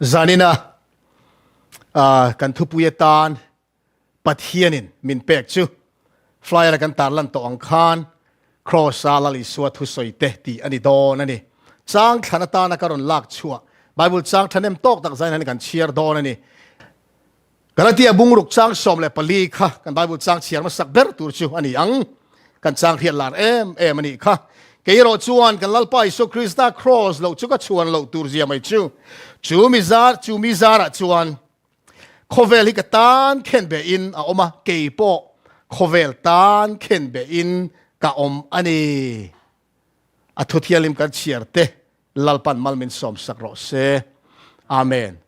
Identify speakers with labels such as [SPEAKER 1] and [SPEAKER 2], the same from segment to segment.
[SPEAKER 1] Zanina kan thupui atan Pathianin min pek chu flyer a kan tarlan tawh ang khan Kraws-a Lal Isua thusawi te tih a ni dawn a ni. Chang thlan atana ka rawn lak chhuah Bible chang thahnem tawk tak zain hian kan chhiar dawn a ni. Galatia bungruk chang 14 kha kan Bible chang chhiar hmasak ber tur chu a ni ang. Kan chang hriat lar em em a nih kha. Kei erawh chuan kan Lalpa Isua Krista Kraws loh chu ka chhuan loh tur zia mai chu. Chu mi zar chu mi zarah chuan khawvel hi ka tan khen be in a awm a, kei pawh khawvel tan khen be in ka awm a ni. A thu thianghlim kan chhiar te Lalpan mal min sawmsak rawh se. Amen.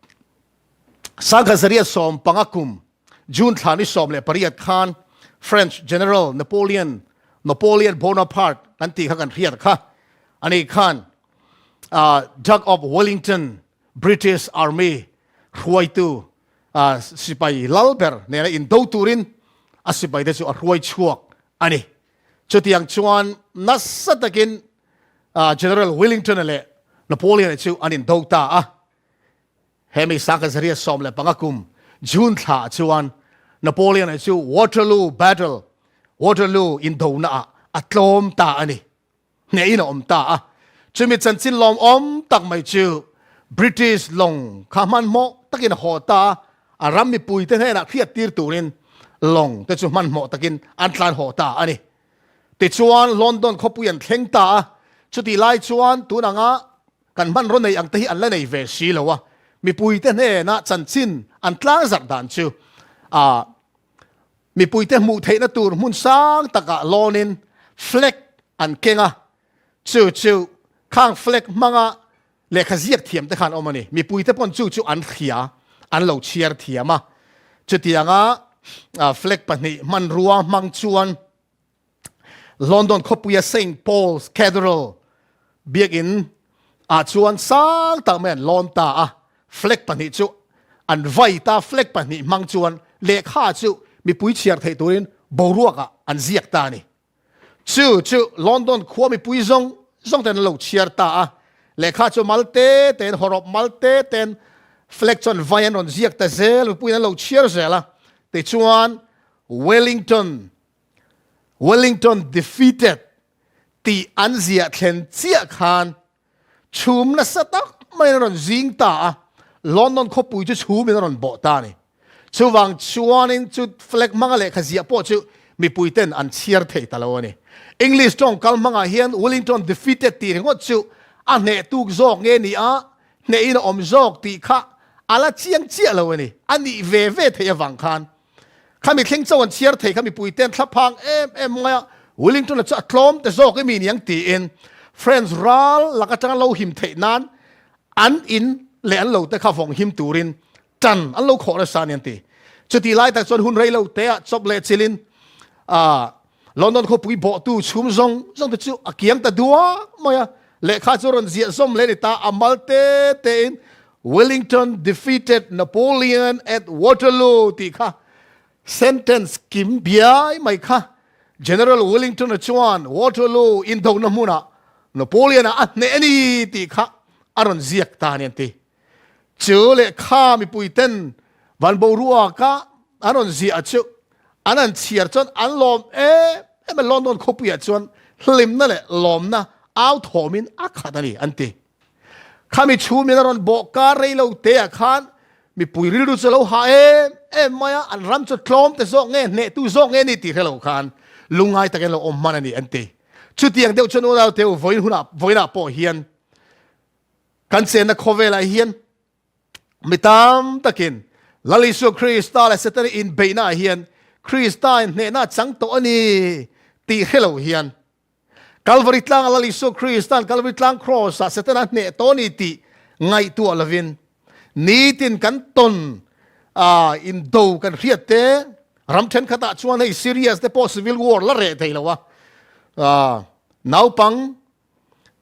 [SPEAKER 1] Sangkhat zariat 15 kum June thla ni 18 khan French General Napoleon Napoleon Bonaparte kan tih kha kan hriat kha. Ani khan Duke of Wellington British Army hruaitu sipai lal ber nena indo turin a sipaite chu a hruai chhuak a ni. Chutiang chuan nasa takin General Wellington-a leh Napoleon-a chu an indo ta a. Hemi 1915 kum June thla ah chuan Napoleon-a chu Waterloo Battle, Waterloo indonaah a tlawm ta a ni. Hnehin a awm ta a. Chumi chanchin lawmawm tak mai chu British lawng kha hmanhmawh takin a haw ta a, a ram mipuite hnenah hriat tir turin lawng te chu hmanhmawh takin an tlan haw ta a ni. Tichuan London khawpui an thleng ta a, chutih lai chuan tun anga kan hmanraw nei ang te hi an la nei ve si lo a, mipuite hnenah chanchin an tlang zarh dan chu a mipuite hmuh theihna tur hmun sang takah lawnin flag an keng a, chu chu khang flag hmanga lehkha ziak thiam te khan awm a ni. Mipuite pawn chu chu an hria, an lo chhiar thiam a, chutianga flag pahnih hmanrua hmang chuan London khawpuia Saint Paul's Cathedral biakinn ah chuan sang tak mai an lawn ta a, flag pahnih chu an vai ta, flag pahnih hmang chuan lehkha chu mipui chhiar theih turin boruak ah an ziak ta a ni. Chu chu London khua mipui zawng zawng ten an lo chhiar ta a, lehkha chu mal te tein hawrawp mal te tein flag chuan vai an rawn ziak ta zel, mipuiin an lo chhiar zel a, tichuan Wellington Wellington defeated tih an ziah thlen chiah khan chhum nasa tak maiin a rawn zing ta a, London khawpui chu chhumin a rawn bawh ta a ni. Chuvang chuanin chu flag hmanga lehkha ziah pawh chu mipuiten an chhiar thei ta lo a ni. English tawng kal hmangah hian Wellington defeated tih ringawt chu a hneh tuk zawk nge ni a, hnehin a awm zawk tih kha a la chiang chiah lo a ni. A nih ve ve theih avang khan Khami thleng chauh an chhiar thei kha mipui ten thlaphang em em mai a, Wellington-a chu a tlawm te zawk emi niang tiin French ral lak atanga lo him theih nan an in leh an lo te kha vawng him turin tan an lo khawh nasa a ni an ti. Chutih lai tak chuan hun rei lo te ah chawp leh chilin London khawpui bawhtu chhum zawng zawng te chu a kiang ta duak mai a, lehkha chu rawn ziah zawm leh a ni ta, a mal te tein Wellington defeated Napoleon at Waterloo tih kha sentence kim biai mai kha General Wellington-a chuan Waterloo indona hmunah Napoleon-a a hneh a ni tih kha a rawn ziak ta a ni an ti. Chu lehkha mipuiten van boruaka an rawn ziah chu an han chhiar chuan an lawm em em a, London khawpuiah chuan hlimna leh lawmna au thawmin a khat a ni an ti. Khami chhumin a rawn bawh kar rei lo te ah khan mipui rilru chu a lo hah em em mai a, an ram chu tlawm te zawk nge, hnehtu zawk nge ni tih hre lo khan lungngai takin lo awm hman a ni an ti. Chutiang deuh chuan unau teu vawiin hunah vawiinah pawh hian kan chenna khawvelah hian mi tam takin Lal Isua Krista leh Setana inbeihna ah hian Krista in hnehna a chang tawh a ni tih hre lo hian Kalvari tlanga Lal Isua Krista'n Kalvari tlang Kraws-ah Setana hneh tawh a ni tih ngaihtuah lovin nitin kan tawn a indo kan hriat te ram thenkhatah chuan hei Syrias te pawh civil war la reh thei lo a naupang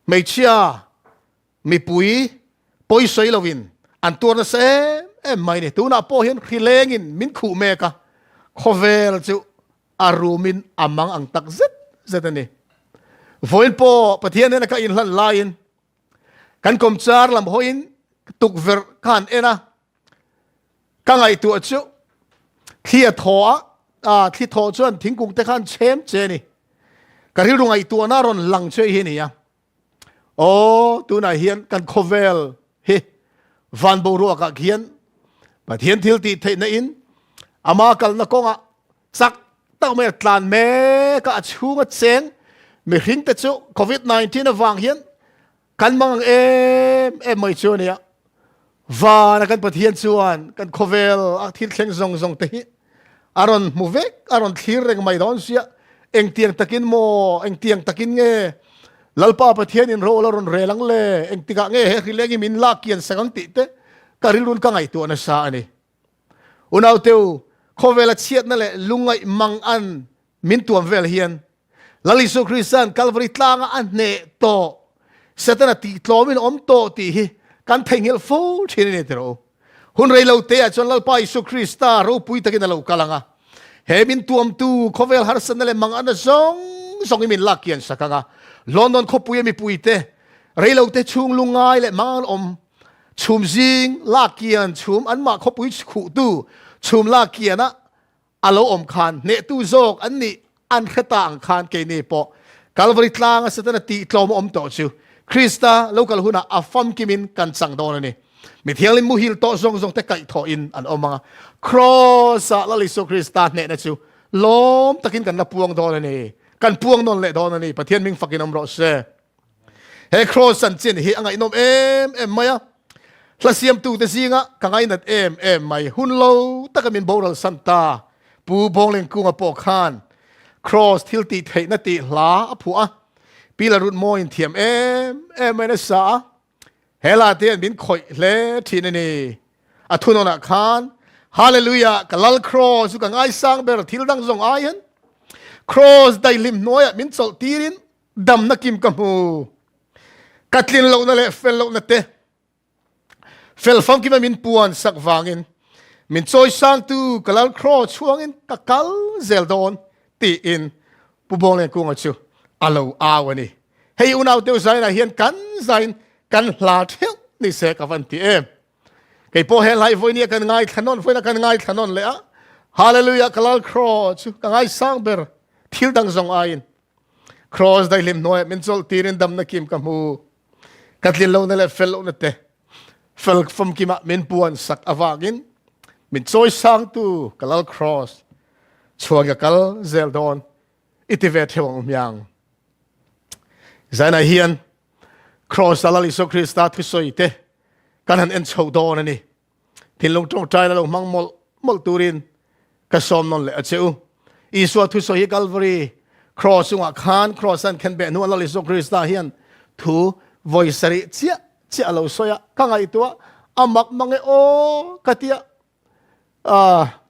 [SPEAKER 1] hmeichhia Mipui pawi sawi loin an tuar nasa em em mai ni. Tunah pawh hian hri lengin min khuh mek a, khawvel chu a rumin a mang ang tak zet zet a ni. Vawiin pawh Pathian hnena ka inhlan laiin kan kawmchar lam hawiin Tukverh ka han en a, ka ngaihtuah chu thli a thaw a, ah thli thaw chuan thingkung te khan chhem che a ni. Ka rilru ngaihtuahna a rawn lang che hi a ni a. Aw, tunah hian kan khawvel hi van boruakah khian Pathian thil tih theihna in ama kalna kawngah chak tak mai a tlan mek a, a chhunga cheng mihring te chu COVID-19 avang hian Kan mang ang em em mai chu a nia. Vana kan Pathian chuan kan khawvel a thil thleng zawng zawng te hi a rawn hmu vek, a rawn thlir reng mai dawn sia. Engtiang takin maw, engtiang takin nge Lalpa Pathianin ro la rawn rel ang le, engtikah nge he hrileng hi min lak kian sak ang tih te ka rilrun ka ngaihtuah nasa a ni. Unauteu, khawvela chhiatna leh lungngaih mang an min tuam vel hian Lal Isua Krista'n Kalvari tlanga a hneh tawh, Setana tihtlawmin a awm tawh tih hi kan theihnghilh fo thin a ni tiraw u. Hun rei lo teah chuan Lalpa Isua Krista ropui takin a lo kal ang a, he min tuamtu khawvel harsatna leh manganna zawng zawng hi min lak kian sak ang a, London khawpuia mipuite rei lo te chhung lungngai leh mangan awm chhum zing lak kian chhum anmah khawpui khuhtu chhum lak kianah A lo awm khan hnehtu zawk an nih an hre ta ang khan keini pawh Kalvari tlanga Setana tihtlawm a awm tawh chu Krista lo kal hunah a famkimin kan chang dawn a ni. Mi thianghlim muhil tawh zawng zawng te kaihthawhin an awm ang a, Kraws-ah Lal Isua Krista hnehna chu lawm takin kan la puang dawn a ni. Kan puang nawn leh dawn a ni. Pathian hming fakin awm rawh se. He Kraws chanchin hi a ngaihnawm em em mai a, hla siamtute zinga ka ngainat em em mai. Hun lo taka min boral san ta Pu Bawnglengkunga pawh khan Kraws thil tih theihna tih hla a phuah a, Pi Larutmawiin thiam em em maiin a sa a, he hla te hian min khawih hle thin a ni. A thunawnah khan, Hallelujah, ka Lal Kraws chu ka ngaisang ber thil dang zawng aiin Kraws daihlim hnuaiah min chawlh tirin Damna kim ka hmu. Ka tlin lohna leh fel lohna te fel famkima min puan sak vangin min chawi sangtu ka lal kraw chhuangin ka kal zel dawn tiin Pu Bawnglengkunga chu a lo au a ni. Hei unau deuh zainah hian kan zain kan hla theuh ni se ka van ti em. Kei pawh he hlai vawinia kan ngaithla nawn vawiina kan ngaithla nawn leh a Hallelujah ka lal kraw chu ka ngaisang ber thil dang zawng aiin Cross daihlim hnuaiah min chawlh tirin damna kim ka hmu. Ka tlin lohna leh fel lohna te fel famkimah min puan sak avangin min chawisangtu ka lal cross chuan ka kal zel dawn i ti ve theuh ang hmiang. Zainah hian cross a Lal Isua Krista thusawi te kan han en chho dawn a ni. Thinlung ṭawngṭai la lo hmang mawlh mawlh turin ka sawm nawn leh a che u. Isua thusawi hi Kalvari Cross chungah khan Cross an khenbeh hnuah Lal Isua Krista hian thu vawi sarih chiah chiah a lo sawi a, ka ngaihtuah a mak mang e aw ka tia. Ah,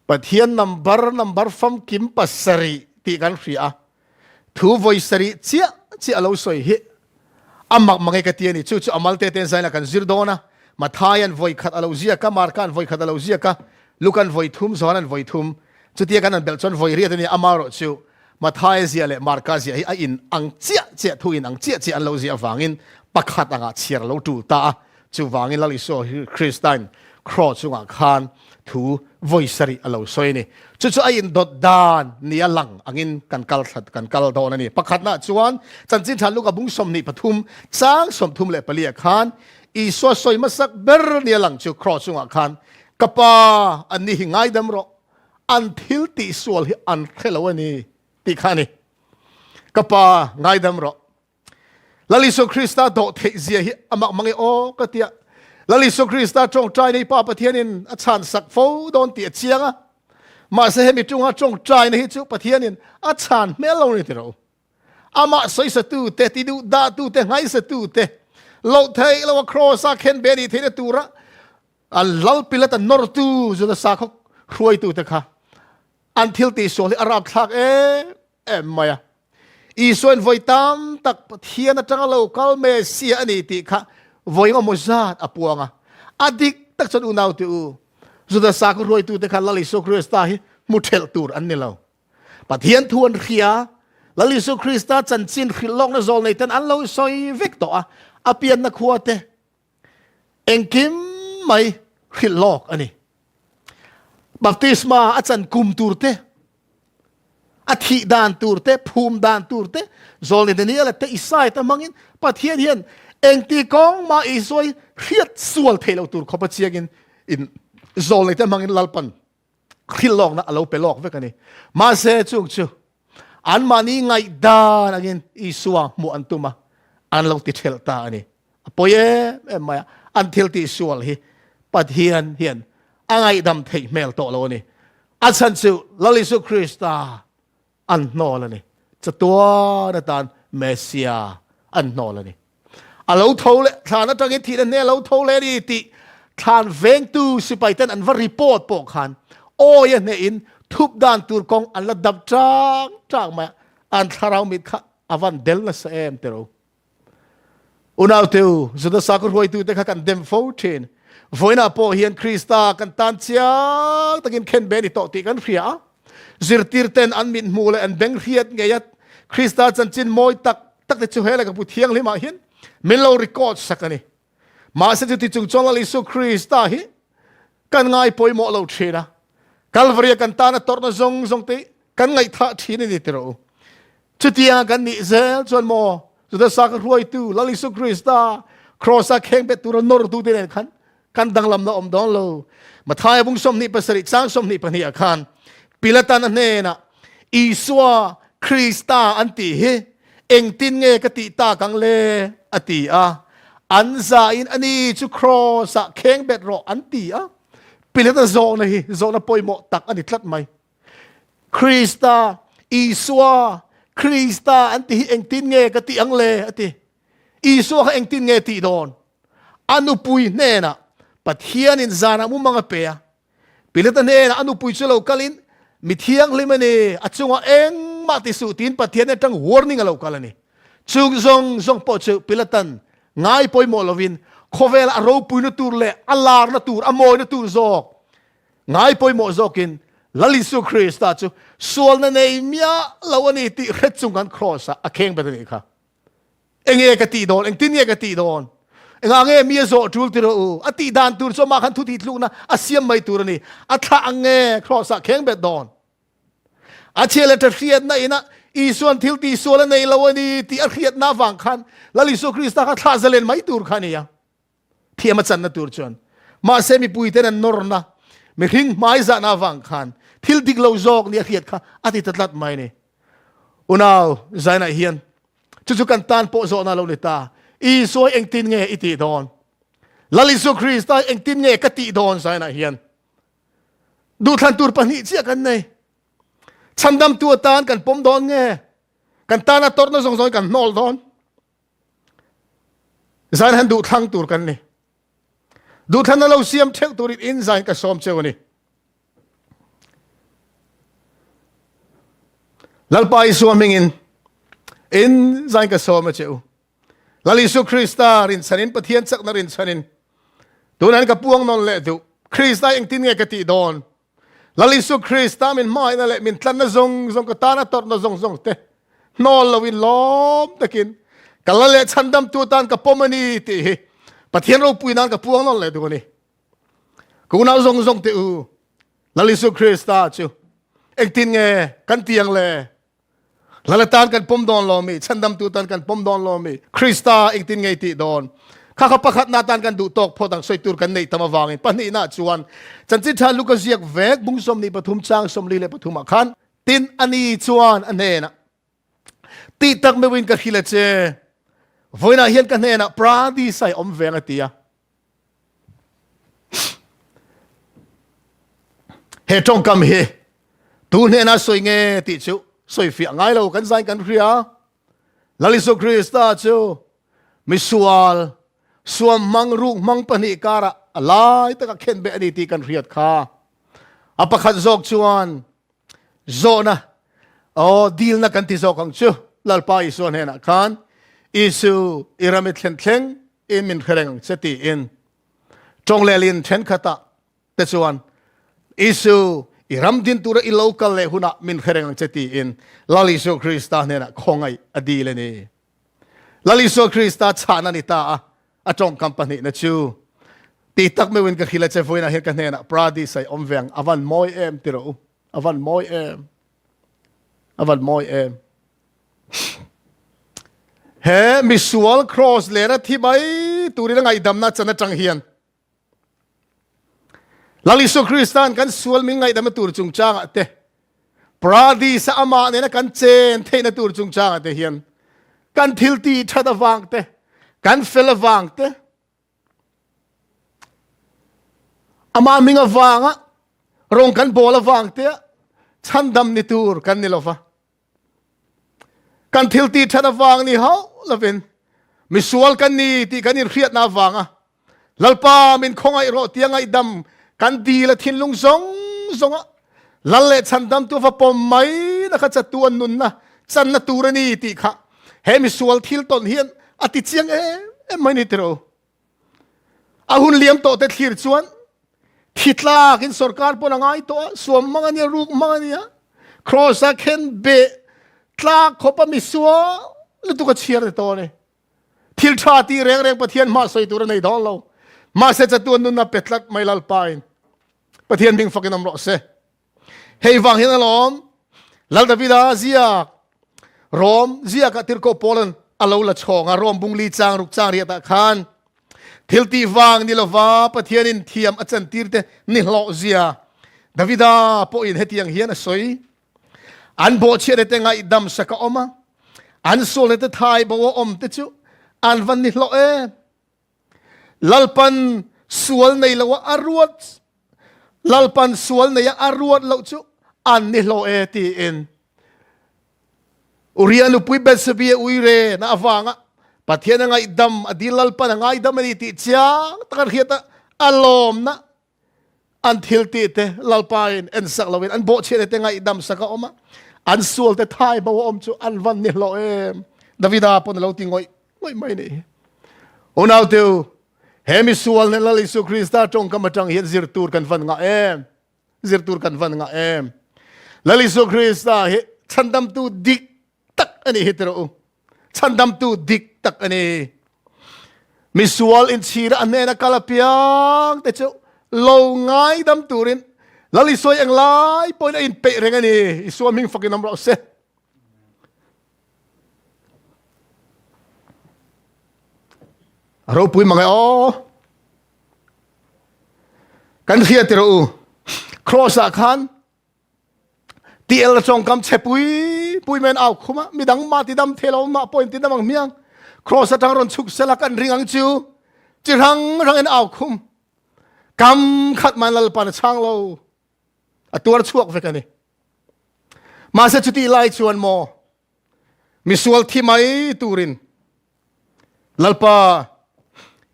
[SPEAKER 1] Pathian number number famkim pasarih tih kan hria a, thu vawi sarih chiah chiah a lo sawi hi a mak mang e ka ti a ni. Chu chu a malte ten zaina kan zir dawn a, Mathaian vawi khat a lo ziak a, Markan vawi khat a lo ziak a, Lukan vawi thum, Johanan vawi thum. Chutia kan han belh chuan vawi riat a ni, amaherawh chu Mathaia ziah leh Marka ziah hi a in ang chiah chiah, thu in ang chiah chiah an lo ziah avangin pakhat angah chhiar a lo tul ta a. Chuvangin Lal Isua Kristain kraw chungah khan thu vawi sarih a lo sawi a ni. Chu chu a indawt dan nia lang angin kan kal thlat kan kal dawn a ni. Pakhatnaah chuan Chanchin Tha Luka bung 23 chang 34 khan Isua sawi hmasak ber nia lang chu kraw chungah khan Ka Pa, anni hi ngaidam rawh, an thil tihsual hi an hre lo a ni tih kha a ni. Ka Pa, ngaidam rawh. Lal Isua Krista dawh theih zia hi a mak mang e aw ka tia. Lal Isua Krista tawngtai nei Pa Pathianin a chhan sak fo dawn tih a chiang a. Mahse hemi tunga tawngtaina hi chu Pathianin a chhan hmel lo ni tiro. Amah sawisatu te, ti duh dahtu te, nghaisatu te, loh theih lo a cross a khen be ni theihna tura a lal pilat a nawrtu Juda sakhaw hruaitu te kha an thil tihsual hi a rapthlak em em mai a. Isuain vawi tam tak Pathian atanga lo kal Messiah a ni tih kha vawi engemaw zat a puang a. A dik tak chuan unau te u, Juda sakhaw hruaitute kha Lal Isua Krista hi hmu thelh tur an ni lo. Pathian thu an hria, Lal Isua Krista chanchin hrilh lawkna zawl nei ten an lo sawi vek tawh a, a pianna khua te. Engkim mai hrilh lawk a ni. Baptisma a chan kum tur te, a thih dan tur te, phum dan tur te, Zawlni Daniela te, Isaia te hmangin Pathian hian engti kawng mah Isua hi hriat sual theih loh tur khawpa chiangin in zawlni te hmangin Lalpan hrilh lawkna a lo pe lawk vek a ni. Mahse chung chu anmahni ngaihdan angin Isua hmuh an tum a, an lo ti ṭhelh ta a ni. A pawi em em mai a, an thil tih sual hi Pathian hian a ngaihdam theih hmel tawh lo a ni. A chhan chu Lal Isu Krista an hnawl a ni. Chatuan atan Messia an hnawl a ni. A lo tho leh thlan atangin thihna hne a lo tho leh a ni tih thlan vengtu sipai ten an va report pawh khan awi a hnehin thup dan tur kawng an la dap chang chang mai a, an thlarau mit kha a van del nasa em tiro. Unauteu, Juda sakhaw hruaitute kha kan dem fo thin. Vawiinah pawh hian Krista kan tan chiang takin khen be a ni tawh tih kan hria a. Zirtirten an mit hmuh leh an beng hriat ngei a, Krista chanchin mawi tak tak te chu he lehkhabu thianghlimah hian min lo record sak a ni. Mahse chuti chung chuan Lal Isu Krista hi kan ngai pawimawh lo thin a. Kalvaria kan tana tawrhna zawng zawng te kan ngaihthah thin a ni ti rawh u. Chutianga kan nih zel chuan maw Juda sakhaw hruaitu Lal Isu Krista Kross-a khengbet tura nawrtu te nen khan kan danglamna awm dawn lo. Mathaia bung 27 chang 22 ah khan Pilatan a hnenah Isua Krista an tih hi engtin nge ka tih tak ang le? a ti a. An zain ani chu Kross-ah khengbet rawh an ti a. Pilata zawhna hi zawhna pawimawh tak a ni tlat mai. Krista, Isua, Krista an ti hi engtin nge ka tih ang le? a ti. Isua kha engtin nge tih dawn? A nupui hnenah Pathianin zanah mumang a pe a. Pilata hnenah a nupui chu lo kalin, Mi thianghlim a ni, a chungah engmah ti suh tiin Pathian atang warning a lo kal a ni. Chung zawng zawng pawh chu Pilatan ngai pawimawh lovin khawvela a ropuina tur leh a larna tur, a mawina tur zawk Ngai pawimawh zawkin Lal Isu Krista chu sualna nei miah lo a ni tih hret chung khan Kraws ah a kheng bet a nih kha. Enge ka tih dawn? Engtin nge ka tih dawn? Engah nge mi a zawh tul ti rawh u? A tih dan tur chu amah khan thu tih tlukna a siam mai tur a ni. A thlah ang nge Kraws ah kheng bet dawn? A chhia leh tha hriatna ina Isuan thil tih sual a nei lo a ni tih a hriatna avang khan Lal Isu Krista kha thlah zalen mai tur kha a ni a. Thiam a channa tur chuan mahse mipuiten an nawrna mihring hmaizahna avang khan thil dik lo zawk ni a hriat kha a ti ta tlat mai ni. Unau Zainah hian chu chu kan tan pawh zawhna lo ni ta. Isua engtin nge i tih dawn? Lal Isu Krista engtin nge ka tih dawn Zainah hian duhthlan tur pahnih chiah kan nei. Chhandamtu atan kan pawm dawn nge? Kan tana tawrhna zawng zawng kan hnawl dawn? Zan han duh thlang tur kan ni. Duhthlanna lo siam theuh turin in zain ka sawm cheu a ni. Lalpa Isua hmingin in zain ka sawm a che u. Lal Isu Krista rinchhanin Pathian chakna rinchhanin tunan ka puang nawn leh duh. Krista engtin nge ka tih dawn? Lal Isu Krista min hmangaihna leh min tlanna zawng zawng ka tana tawrhna zawng zawng te hnawl loin lawm takin ka la leh chhandamtu tan ka pawm a ni tih hi Pathian ropui nan ka puang nawn leh duh a ni. Ka unau zawng zawng te u, Lal Isu Krista chu engtin nge kan tiang le? Lal atan kan pawm dawn lo mi, chhandamtu tan kan pawm dawn lo mi, Krista engtin nge tih dawn? Kha kha pakhatna tan kan duh tawk phawt ang sawi tur kan neih tam avangin pahnihna chuan chanchin tha Luka ziak vek bung 23 chang 43 ah khan tin ani chuan a hnenah tih tak meuhin ka hrilh a che vawiinah hian ka hnenah paradis ai awm veng a ti a He tawngkam hi tu hnena sawi nge tih chu sawi fiah ngai lo kan zain kan hria. Lal Isu Krista chu misual suam hmang ruk hmang pahnih karah a lai taka khenbeh a ni tih kan hriat kha. A pakhat zawk chuan zawhna aw dilna kan ti zawk ang chu Lalpa Isua hnenah khan Isu i ram i thlen thleng in min hre reng ang che tiin tawng lelin thenkhatah te chuan Isu i ram din tura i lo kal leh hunah min hre reng ang che tiin Lal Isu Krista hnenah khawngaih a dil a ni. Lal Isua Krista chhahna ni ta a, a tawngkam pahnihna chu. Ti tak meuhin ka hrilh a che vawiinah hian ka hnenah Paradis a i awm ve ang, a van mawi em ti rawh u, a van mawi em, a van mawi em. He misual cross lera thi mai turin a ngaihdamna chan atang hian Lal Isua Kristan kan sual min ngaihdamna tur chungchangah te, Paradis-a amah nena kan chen theihna tur chungchangah te hian kan thil tih that avang te, kan fel avang te, amah hming avanga rawng kan bawl avang te chhandam ni tur kan ni lova. Kan thil tih that avang ni hauh lovin misual kan ni tih kan inhriatna avanga Lalpa min khawngaih rawh tia ngaihdam kan dil a thinlung zawng zawnga Lal leh chhandamtu va pawm mai na kha chatu an nunna channa tur a ni tih kha he misual thil tawn hian a ti chiang em em mai ni tiro. A hun liam tawh te thlir chuan thi tlak in sorkar pawn a ngai tawh a, suam mang a nia, ruk mang a nia, cross a khen beh tlak khawp a misual lutuk a chhiar ni tawh a ni. Thil tha tih reng reng Pathian hmah sawi tur a nei dawn lo. Mahse chatuan nunna pe tlat mai Lalpa in. Pathian hming fakin awm rawh se. Hei vang hian alawm Lal Davida ziak Rom ziakah tirhkoh Paulan a lo la chhawng a, Rom bung li chang ruk chang riatah khan thil tih vang ni lova Pathianin thiam a chantir te ni hlawh zia Davida pawhin hetiang hian a sawi. An bawhchhiat te ngaihdam sak a awm a, an sual te thai bo a awm te chu an van ni hlawh em. Lalpan sual nei lo a ruat Lalpan sual nei a ruat loh chu an ni hlawh e tiin Uria nupui Bethsabe uire na avanga Pathian a ngaihdam a dil Lalpan a ngaidam a ni tih chiang taka hriat a a lawmna an thil tih te Lalpa in en sak loin an bawhchhiat te ngaihdam sak a awm a an sual te thai bo a awm chu an van ni hlawh em Davida pawn a lo ti ngawih ngawih mai ni unau teu He misual nen Lal Isu Krista tawngkam atang hian zir tur kan van ngah em? Zir tur kan van ngah em? Lal Isu Krista hi chhandamtu dik tak ani hi tiro u. Chhandamtu dik tak ani. Misual inchhira a hnena kal apiang te chu lo ngaidam turin Lal Isua hi englai pawhin a inpeih reng ani. Isua hming fakin awm rawh se. A ropui mang e aw. Kan hria ti rawh u. Cross ah khan TL tawngkam che pui pui men au khuma midang ma ti dam thelo ma point ti dam ang miang cross atang ron chuk sela kan ring ang chu chi rang rang in au khum kam khat man lalpan a chang lo a tuar chuak vek ani mahse chuti lai chuan maw misual thi mai turin Lalpa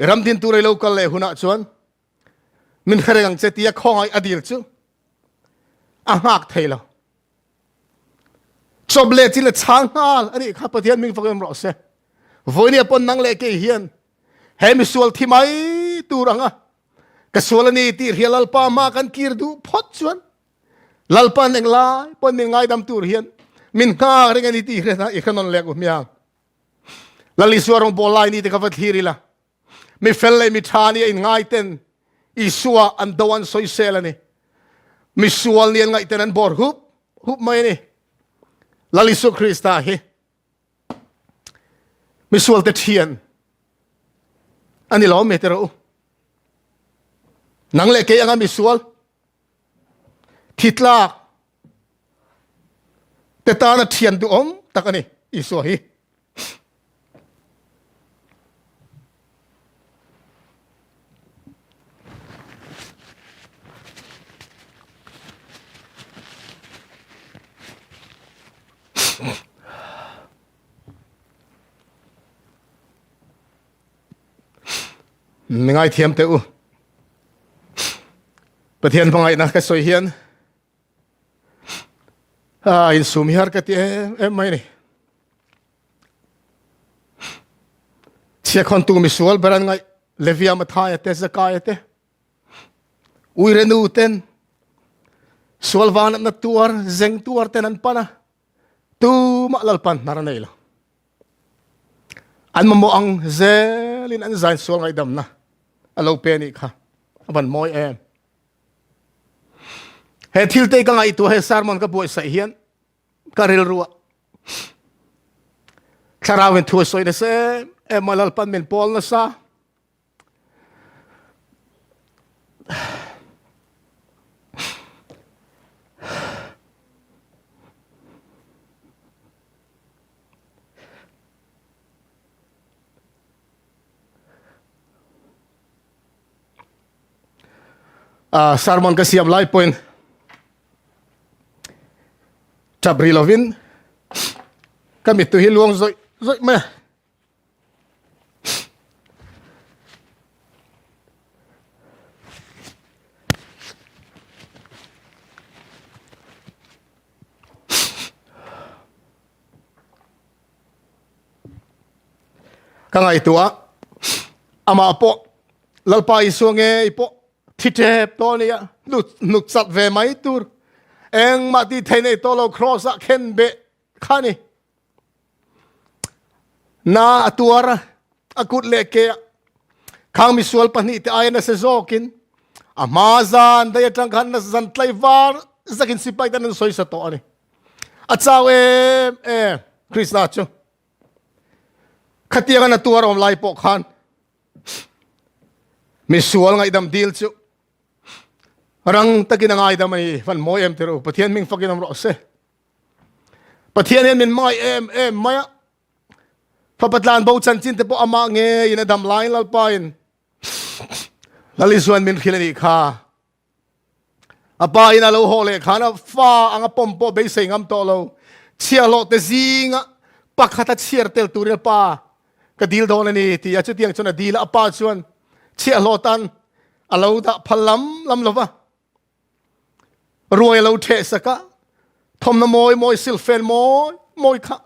[SPEAKER 1] i ram din tur i lo kal leh hunah chuan min hre reng ang che tia khawngaih a dil chu a nghak thei lo. Chawp leh chin a chhang nghal a nih kha Pathian ming fak em rawh se. Vawinia pawn nang leh kei hian he misual thi mai tur anga ka sual a ni tih hria Lalpa hma kan kir duh phawt chuan Lalpan englai pawn min ngaidam tur hian min nghak reng a ni tih hria i hre nawn lek u hmiang. Lal Isua rawngbawl lai ni te kha va thlir ila. Mi fel leh mi tha ni a inngai ten Isua an do an sawisel a ni. Mi sual ni an ngaih ten an bawr hup hup mai a ni. Lal Isua Krista hi mi sual te thian a ni lo mi te rawh u. Nang leh kei anga mi sual thi tlak te tana thian duhawm tak a ni Isua hi. Mi ngaithiam teh u. Pathian hmangaihna ka sawi hian a insum hi har ka ti em em mai ni. Chhiakhawntu misual ber an ngaih Levia Mathaia te Zakaia te uirenu ten sual vanatna tuar zeng tuar ten an pan a tumah Lalpan hnar a nei lo. An mamawh ang zelin an zain sual ngaihdamna a lo pe a nih kha. A van mawi em. He thil te ka ngaihtuah he sermon ka buaitsaih hian ka rilru ah thlarau in thu a sawi nasa em em a Lalpan min pawl nasa. Uh, sermon ka siam lai pawhin tap ri lovin ka mittui hi luang zawih zawih mai a. Ka ngaihtuah amah pawh Lalpa Isua ngei pawh thi tep tawh a nia, hnuk chat ve mai tur engmah tih theih nei tawh lo kraws ah khen beh kha a ni. Na a tuar a, a kut leh ke ah khang misual pahnihte aia nasa zawkin a hma zan daih atang khan nasa zan tlaivar zakin sipai ten an sawisa tawh a ni. A chau em em Krishna chu. Khatiang an a tuar awm lai pawh khan misual ngaihdam dil chu rang takin a ngaidam a ni. Van mawi em tir u. Pathian hming fakin awm rawh se. Pathian hian min hmangaih em em mai a. Fapa tlan bo chanchin te pawh amah ngeiin a dam laiin Lalpa in Lal Isuan min hrilh a nih kha. A pa in a lo haw leh khan a fa anga pawm pawh beisei ngam tawh lo. Chhiahhlawh te zinga pakhat a chhiar tel turin a pa ka dil dawn a ni ti a chutiang chuan a dil a, a pa chuan chhiahhlawh tan a lo dah phal lam lam lo va. Ruai a lo theh sak a, thawmhnaw mawi mawi silfen mawi mawi kha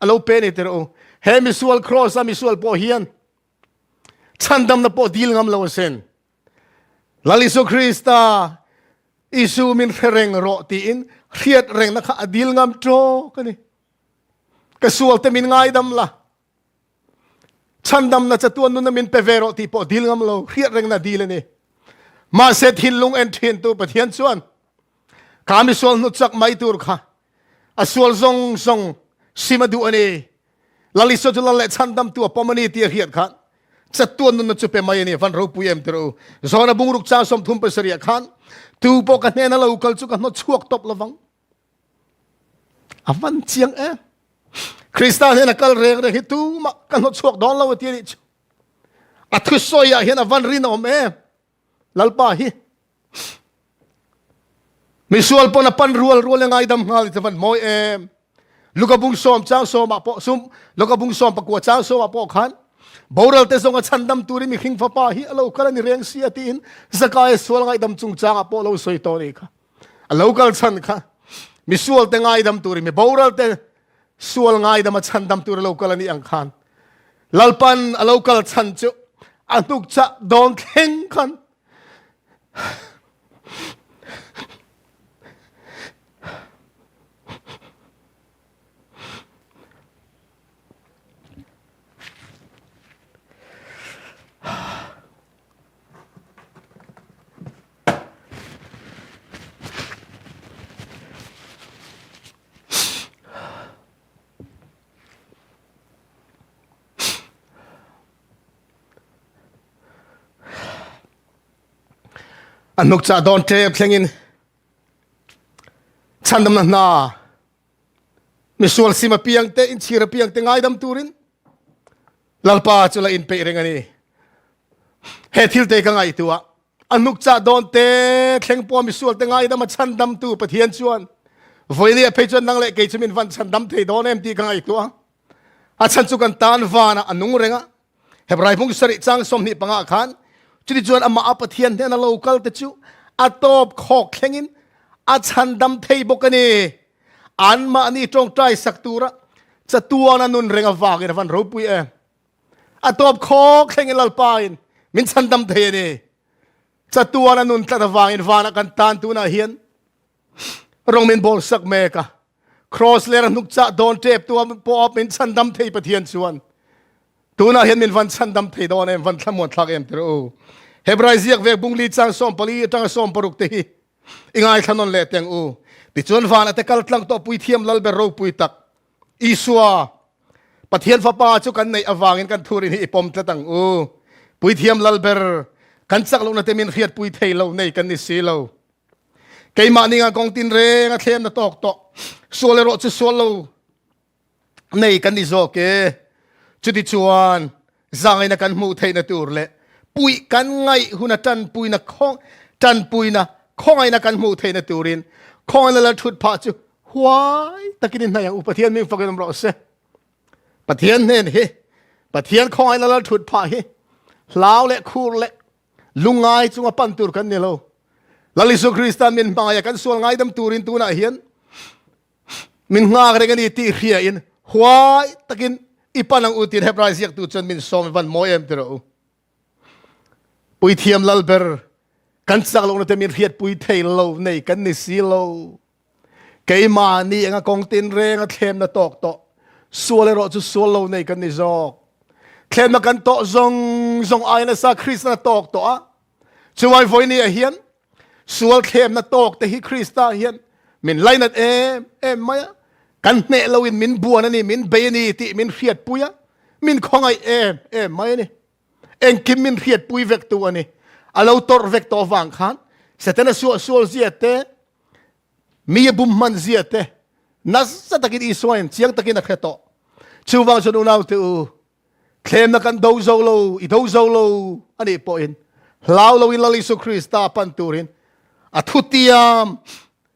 [SPEAKER 1] a lo pe a ni tirh u. He misual cross a misual pawh hian chhandamna pawh dil ngam lo asin. Lal Isu Krista, Isu min hre reng rawh tiin hriat rengna kha a dil ngam tawk a ni. Ka sual te min ngaidam la, chhandamna chatuan nunna min pe ve rawh tih pawh dil ngam lo, hriat rengna dil a ni. Mahse thinlung en thintu Pathian chuan kha misual hnu chak mai tur kha a sual zawng zawng sim a duh a ni. Lal Isua chu lal leh chhandamtu a pawm a ni tih a hriat khan chatuan nunna chu pe mai a ni. Van ropui em tirh u. Johana bungruk chang 37 ah khan tu pawh ka hnena lo kal chu ka hnawt chhuak tawp lovang. A van chiang em. Krista hnena kal reng reng hi tumah ka hnawt chhuak dawn lo a ti a nih chu. A thusawi ah hian a van rinawm em. Lalpa hi misual pawn a pan rual rual e ngaidam nghal i van mawi em. Luka bung sawm chang sawmah pawh sum Luka bung sawm pakua chang sawmah pawh khan boral te zawng a chhandam turin mihring fapa hi a lo kal a ni reng si a tiin Zakaia sual ngaihdam chungchangah pawh lo sawi tawh a nih kha. A lo kal chhan kha misual te ngaidam turin mi boral te sual ngaidam a chhandam tur a lo kal a nih ang khan Lalpan a lo kal chhan chu a hnuk chah dawn thleng khan A hnuk chah dawn ṭep thlengin chhandamna hna misual sim apiang te inchhir apiang te ngaidam turin Lalpa chu la inpeih reng a ni. He thil te ka ngaihtuah a hnuk chah dawn te thleng pawh misual te ngaidam a chhandamtu Pathian chuan vawinia phei chuan nang leh kei chu min van chhandam thei dawn em tih ka ngaihtuah. A chhan chu kan tan vanah a nung reng a. Hebrai hmung sarih chang 25 khan chuti chuan amah a Pathian hnena lo kal te chu a tawp khawk thlengin a chhandam thei bawk a ni. Anmahni tawngtai sak tura chatuana nun reng avangin a van ropui em. A tawp khawk thlengin Lalpa in min chhandam thei a ni. Chatuana nun tlat avangin vanah kan tan tunah hian rawng min bawl sak mek a. Cross ler a hnuk chah dawn tep tu pawh min chhandam thei Pathian chuan tunah hian min van chhandam thei dawn em, van thlamuan thlak em tir u. Hebrai ziak vek bungli chang 14 atanga 16 te hi i ngaithla nawn leh teng u. Tichuan van ate kal tlang tawh puithiam lalber ropui tak Isua Pathian fapa chu kan neih avangin kan thurin hi i pawm tlat ang u. Puithiam lalber kan chak lohna te min hriatpui thei lo nei kan ni si lo. Keimah ninga kawng tinreng a thlemna tawk tawh sual erawh chu sual lo nei kan ni zawk e. Chutichuan zangaina kan hmuh theihna tur leh puih kan ngaih huna tanpuina khawng tanpuina khawngaihna kan hmuh theihna turin khawngaihna lal thut phah chu huai takin i hnaih ang u. Pathian ming fakin awm rawh se. Pathian hnen hi Pathian khawngaihna lal thut phah hi hlau leh khur leh lungngai chunga pan tur kan ni lo. Lal Isu Krista min hmangaih a kan sual ngaidam turin tunah hian Min nghak reng a ni tih hria in huai takin i pan ang u tiin Hebrai ziaktu chuan min sawm i van mawi em ti rawh u. Puithiam lal ber kan chak lohna te min hriatpui thei lo nei kan ni si lo. Keimahni anga kawng tinreng a thlemna tawk tawh sual erawh chu sual lo nei kan ni zawk. Thlemna kan tawh zawng zawng ai nasa Krista tawk tawh a. Chuai vawiini ah hian Sual thlemna tawk te hi Krista hian min lainat em em mai a, kan hneh loin min buan a ni, min bei a ni tih min hriatpui a, min khawngaih em em mai a ni. Engkim min hriatpui vek tu a ni. A lo tawrh vek tawh avang khan Setana suahsual zia te, mi a bum hman zia te nasa takin Isua in chiang takin a hre tawh. Chuvang chuan unaute u, Thlemna kan do zo lo, i do zo lo a nih pawhin hlau loin Lal Isu Krista pan turin a thutiam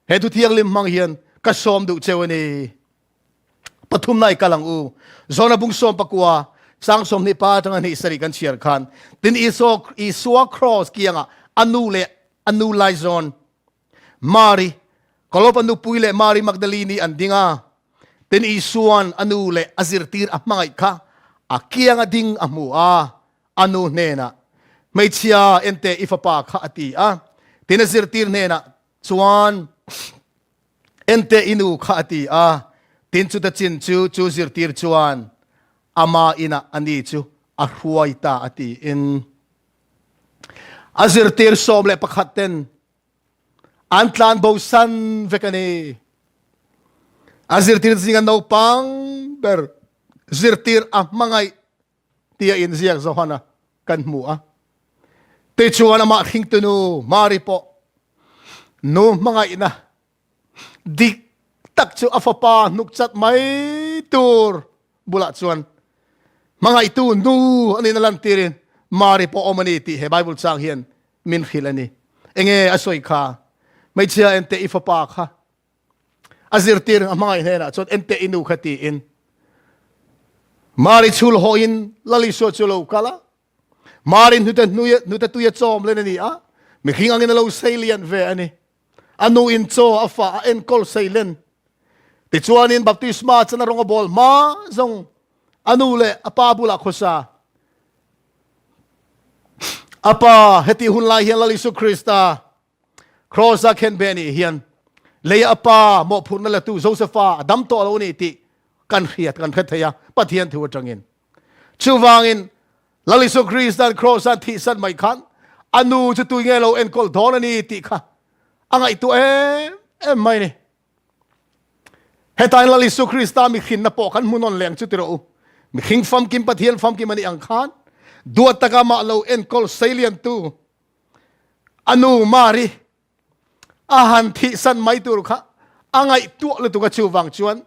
[SPEAKER 1] he thu thianghlim hmang hian ka sawm duh cheu a ni. Pathumna i kal ang u. Zona bung sawm pakua sang 20 pa atanga hnih sarih kan chhiar khan tin Isua Isua cross kiangah a nu leh a nu laizawn Mari, Kolopa nupui leh Mari Magdalini an ding a, tin Isua'n a nu leh a zirtir a hmangaih kha a kianga ding a hmu a, a nu hnenah, Hmeichhia, enteh i fapa kha a ti a. Tin a zirtir hnenah chuan, Enteh i nu kha a ti a. Tin chuta chin chu chu zirtir chuan ama inah a ni chu a hruai ta a tiin. A zirtir 11 ten an tlan bosan vek a ni. A zirtir zinga naupang ber zirtir a hmangaih tia inziak Johana kan hmu a. Tichuan amah hringtunu Mari pawh nu hmangaihna dik tak chu a fapa hnuk chat mai tur bulah chuan hmangaihtu nu a nihna lantirin Mari pawh awm a ni tih he Bible chang hian min hrilh a ni. Enge a sawi kha? Hmeichhia enteh i fapa kha a zirtir a hmangaih hnenah chuan enteh i nu kha tiin Mari chhul hawhin Lal Isua chu lo kal a. Mari hnute hnute tui a chawm len a ni a, mihring angin a lo sei lian ve a ni. A nu in chaw a fa a enkawl sei len. Tichuanin baptisma chan a rawng a bawl hma zawng a nu leh a pa bulah khawsa. A pa heti hun lai hian Lal Isu Krista Kross a khen ve nih hian leia a pa mawhphurhna latu Josepha a dam tawh lo a ni tih kan hriat kan hre thei a Pathian thu atangin. Chuvangin Lal Isu Kristan Kross a thihsan mai khan a nu chu tui nge lo enkawl dawn a ni tih kha a ngaihtuah em em mai ni. Hetain Lal Isu Krista mihrinna pawh kan hmu nawn leng chu ti rawh u. Mihring famkim Pathian famkim a nih ang khan duat taka mah lo enkawl seiliantu A nu Mari a han thihsan mai tur kha a ngaihtuah lutuk a chuvang chuan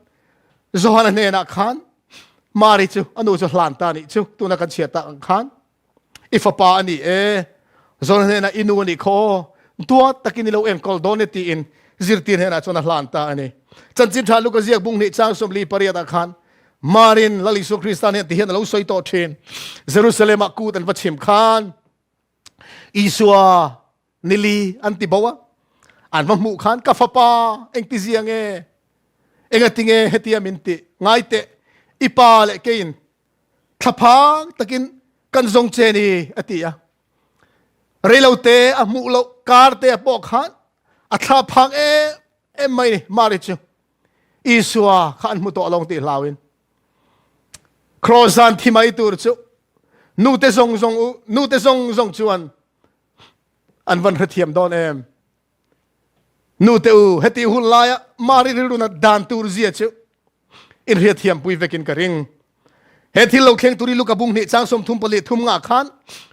[SPEAKER 1] Johana hnenah khan Mari chu a nu chu hlan ta nih chu tuna kan chhiat tak ang khan i fapa a ni e Johana hnenah i nu a nih khaw duat takin i lo enkawl dawn e tiin zirtir hnenah chuan a hlan ta a ni. Chanchin tha Luka ziak bung hnih chang 48 ah khan Marin Lal Isua Krista hnen ti hian a lo sawi tawh thin. Jerusalem-ah kut an va chhim khan Isua nili an ti bo a, an va hmuh khan ka fapa engti zia nge, engati nge hetia min ti, ngai teh i pa leh keiin thlaphang takin kan zawng che ni a ti a. Reilote a hmuh loh kar te a pawh khan a thlaphang em em mai ni Mari chu. Isua kha an hmu tawh lo tih hlauin. Kross an thi mai tur chu nute zawng zawng u nute zawng zawng chuan. An van hrethiam dawn em? Nu te u, heti hun laia Mari rilru nat dan tur zia chu in hriatthiam pui vekin ka ring. He thil lo thleng turi Luka bung hnih chang 34 thum nga khan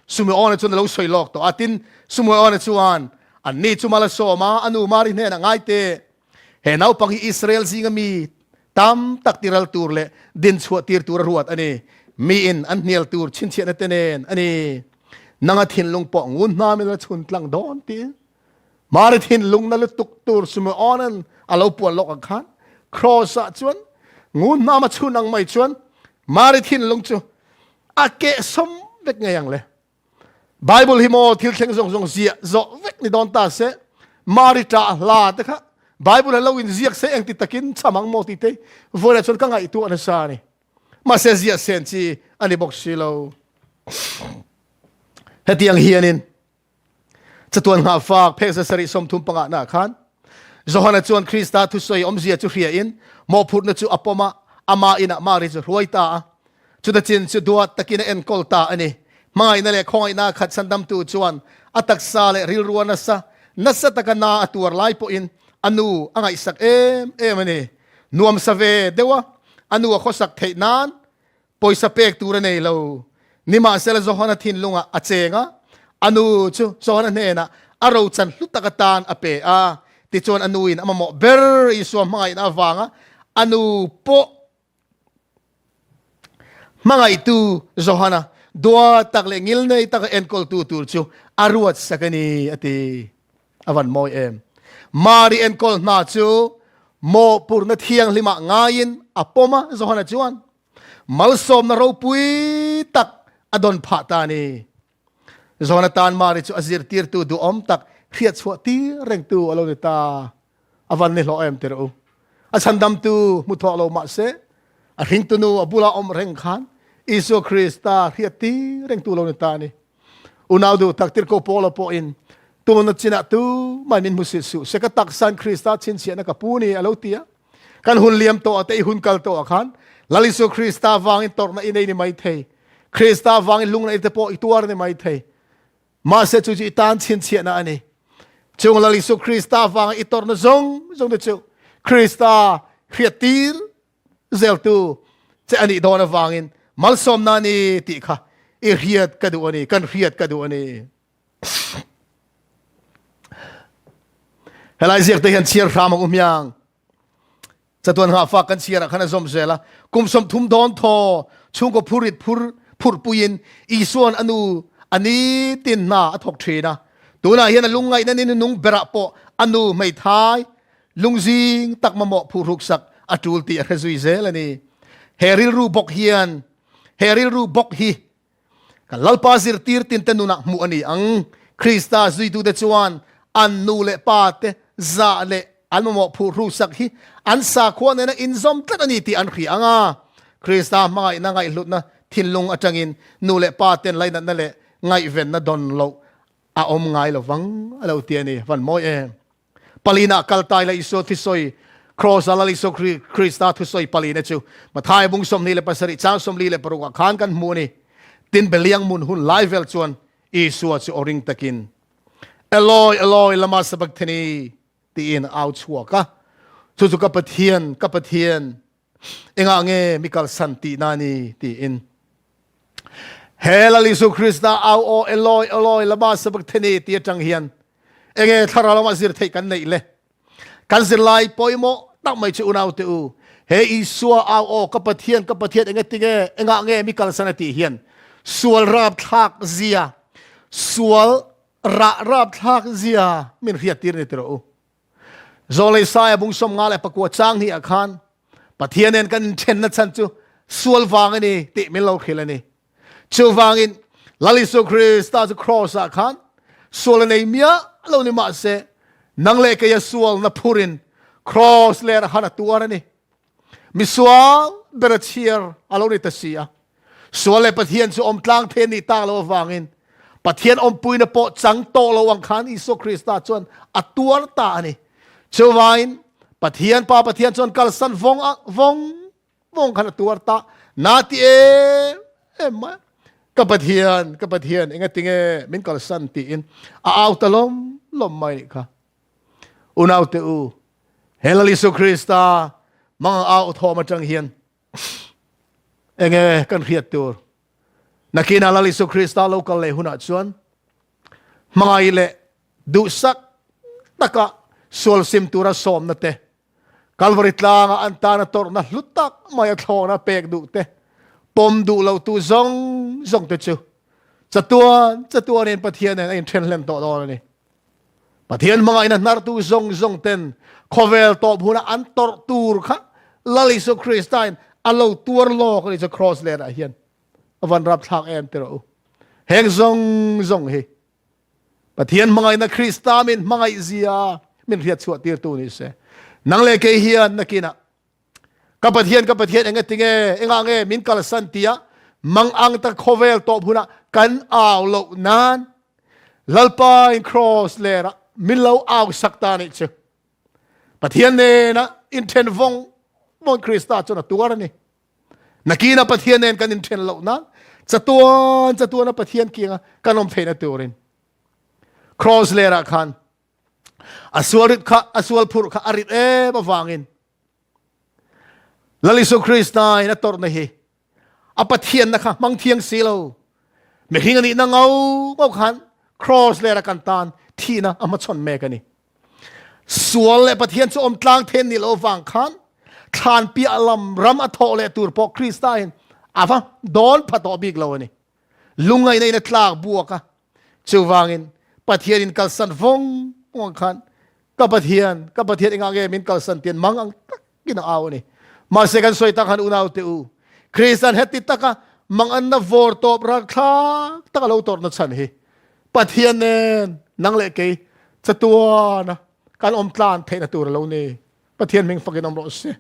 [SPEAKER 1] Sumeona chuan a lo sawi lawk tawh a. Tin, Sumeona chuan anni chu mal a sawm a, a nu Mari hnenah ngai teh, he naupang hi Israel zinga mi tam tak tiral tur leh din chhuah tir tur a ruat a ni. Miin an hnial tur chhinchhiahna te nen a ni. Nanga thinlung pawh ngun hnamin a la chhun tlang dawn tiin Mari thinlung na lutuk tur Simeonan a lo puan lawk ang khan Cross ah chuan ngun hnam a chhun ang mai chuan Mari thinlung chu a keh sawm vek ngei ang le. Bible hi maw thil thleng zawng zawng ziah zawh vek ni dawn ta se Mari ṭah hla te kha Bible a lo in ziak se engti takin cham ang maw ti te vawilah chuan ka ngaihtuah nasa a ni. Mahse ziah sen chi a ni bawk si lo. Hetiang hianin Chatuan nghahfak phek zasarih 35 naah khan Johana chuan Krista thusawi awmzia chu hriain mawhphurhna chu a pawm a, ama inah Mari chu hruai ta a. Chuta chin chu duat takin a enkawl ta a ni. Hmangaihna leh khawngaihna khat chhandamtu chuan a taksa leh rilrua nasa nasa taka na a tuar lai pawhin a nu a ngaihsak em em a ni. Nuamsa ve deuha a nu a khawsak theih nan Pawisa pek tur a nei lo. Nimahsela Johana thinlungah a cheng a, a nu chu Johana hnenah a rochan hlu tak atan a pe a. Tichuan a nuin a mamawh ber Isua hmangaihna avanga a nu pawh hmangaihtu Johana duat tak leh ngilnei taka enkawltu tur chu a ruatsak a ni, a ti. A van mawi em! Mari enkawl hna chu mawhpurhna thianghlimah ngaiin a pawm a, Johana chuan malsawmna ropui tak a dawn phah ta a ni. Johana tan Mari chu a zirtirtu duhawm tak hriatchhuah tir rengtu a lo ni ta. A van ni hlawh em tirh u. A chhandamtu hmu thawh lo mah se, a hringtunu a bula awm reng khan Isua Krista hriat tir rengtu lo ni ta a ni. Unau duh tak tirhkoh Paula pawhin tuna chinah tu mai min hmusit suh se ka taksan Krista chhinchhiahna ka pu ni a lo ti a. Kan hun liam tawh ah te i hun kal tawh ah khan Lal Isua Krista vangin tawrhna i nei ni mai thei. Krista vangin lungna i te pawh i tuar ni mai thei. Mahse chu chu i tan chhinchhiahna a ni. Chung Lal Isua Krista vanga i tawrhna zawng zawng te chu Krista hriattir zeltu che a nih dawn avangin malsawmna a ni tih kha i hriat ka duh a ni, kan hriat ka duh a ni. Helai ziak te hian chhiar hram ang u hmiang. Chatuan nghahfak kan chhiarah khan a zawm zel a, kum 30 dawn thaw chhungkaw phurit phur phurhpuiin Isua'n a nu a nitin hna a thawk thin a. Tunah hian a lungngaihna ni nunung berah pawh a nu hmeithai Lungzing tak mamawh phuhruksak a tul tih a hre zui zel a ni. He rilru bawk hian he rilru bawk hi kan Lalpa zirtir tinte nunah hmuh a ni ang. Krista zuitute chuan an nu leh pa te zah leh an mamawh phuhruksak hi an sakhua nena inzawm tlat a ni tih an hria ang a. Krista hmangaihna ngaihhlutna thinlung atangin nu leh pa ten lainatna leh ngaihvenna dawn loh a awm ngai lovang a lo ti a ni. Van mawi em! Palina kal tai la Isua thusawi Cross a Lal Isua Krista thusawi palina chu Mathai bung 27 chang 46 ah khan kan hmu a ni. Tin Beliang mun hun lai vel chuan Isua chu aw ring takin Eloi, Eloi, lama sabachthani tiin a au chhuak a. Chu chu ka Pathian, ka Pathian, Engah nge mi kalsan tihna a ni? tiin. He Lal Isu Krista au aw Eloi, Eloi, lama sabachthani ti atang hian enge thlarau lama zir theih kan neih le? Kan zirlai pawimawh tak mai chu unau te u, he Isua au aw ka Pathian, ka Pathian enge tinge, engah nge mi kalsan a tih hian sual rapthlak zia, sual rah rapthlak zia min hriattir ni tiraw u. Zawlei Saia bung 59 chang hnih ah khan Pathian nen kan inthenna chhan chu sual vang a ni tih min lo hrilh a ni. Chuvangin Lal Isu Krista chu cross ah khan sual a nei miah lo ni mahse nang leh kei a sualna phurin cross ler han a tuar a ni. Misual ber a chhiar a lo ni ta si a. Sual leh Pathian chu awm tlang thei a nih tak loh avangin Pathian awmpuina pawh chang tawh lo ang khan Isua Krista chuan a tuar ta a ni. Chuvangin Pathian Pa Pathian chuan kalsan vawng vawng vawng khan a tuar ta. Na ti em em mai. Ka Pathian, ka Pathian, engatinge min kalsan tiin a au ta lawm lawm mai nih kha. Unaute u, he Lal Isu Krista mang au thawm atang hian enge kan hriat tur. Nakina Lal Isu Krista lo kal leh hunah chuan hmangai leh duhsak taka sual sim tura sawmna te Kalvari tlanga an tana tawrhna hlu tak mai a thlawna pek duh te, pawm duh lo tu zawng zawng te chu chatuan chatuanin Pathian nen a inthen hlen tawh dawn a ni. Pathian hmangaihna hnartu zawng zawng ten khawvel tawp huna an tawrh tur kha Lal Isua Kristain a lo tuar lawk a ni chu Kraws lenah hian a van rapthlak em ti rawh u. Heng zawng zawng hi Pathian hmangaihna Krista min hmangaih zia min hriat chhuah tirtu ni se. Nang leh kei hian nakinah ka Pathian ka Pathian enga tinge enga nge min kalsan tia mang ang ta khawvel tawp hunah kan au loh nan Lalpa in cross lera min lo au sak ta nih chu. Pathian nena inthen vawng vawng Krista chuan a tuar a ni. Nakina Pathian nen kan inthen loh nan chatuan chatuana Pathian kianga kan awm theihna turin cross lerah khan a sual rit kha a sual phurh kha a rit em avangin Lal Isu Krista in a tawrhna hi a Pathianna kha hmang thiang si lo mihring anih na ngau ngau khan cross lera kan tan thihna a hmachhawn mek a ni. Sual leh Pathian chu awm tlang then ni lo vang khan thlan piah lam ram a thawh leh tur pawh Krista in a va dawn pha tawh bik lo a ni. Lungngaihna in a tlak buak a. Chuvangin Pathian in kalsan vawng vawng khan ka Pathian, ka Pathian engah nge min kalsan tian mang ang takin a au a ni. Mahse kan sawi tak han unau te u, Kristan heti taka manganna vawr tawp rakthlak taka lo tawrhna chhan hi Pathian nen nang leh kei chatuana kan awm tlan theihna tur a lo ni. Pathian hming fakin awm rawh se.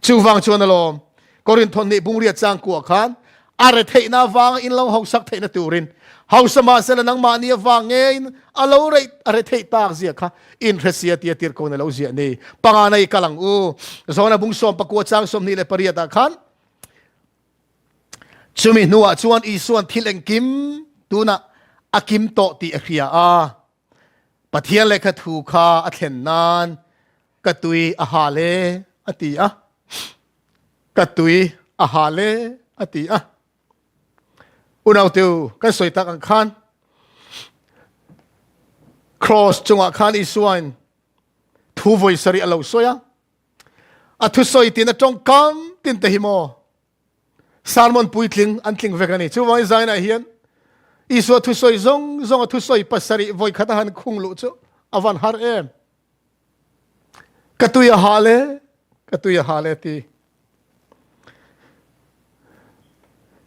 [SPEAKER 1] Chuvang chuan alawm Korinthon nih bungria chang kua khan a re theihna avanga in lo hausak theihna turin hausa mahsela nangmahni avang ngein a lo rei a re theih tak zia kha in hre sia tia tir ko na lo ziah ni. Panga nei kal ang u. Zona bung sawm pakua chang 28 ah khan Chumi hnuah chuan Isuan thil engkim tunah a kim tawh tih a hria a. Pathian lehkha thu kha a thlen nan ka tui a hal e a ti a. Ka tui a hal e a ti a. Unau kan sawi tak ang khan cross chungah khan Isuain thu vawi sarih a lo sawi a. A thusawi tin a tawngkam tin te hi maw sermon puitling an tling vek a ni. Chuvangin zainah hian Isua thusawi zawng zawng a thusawi pasarih vawi khat a han khung luh chu a van har em. Ka tui a hal e, ka tui a hal e ti.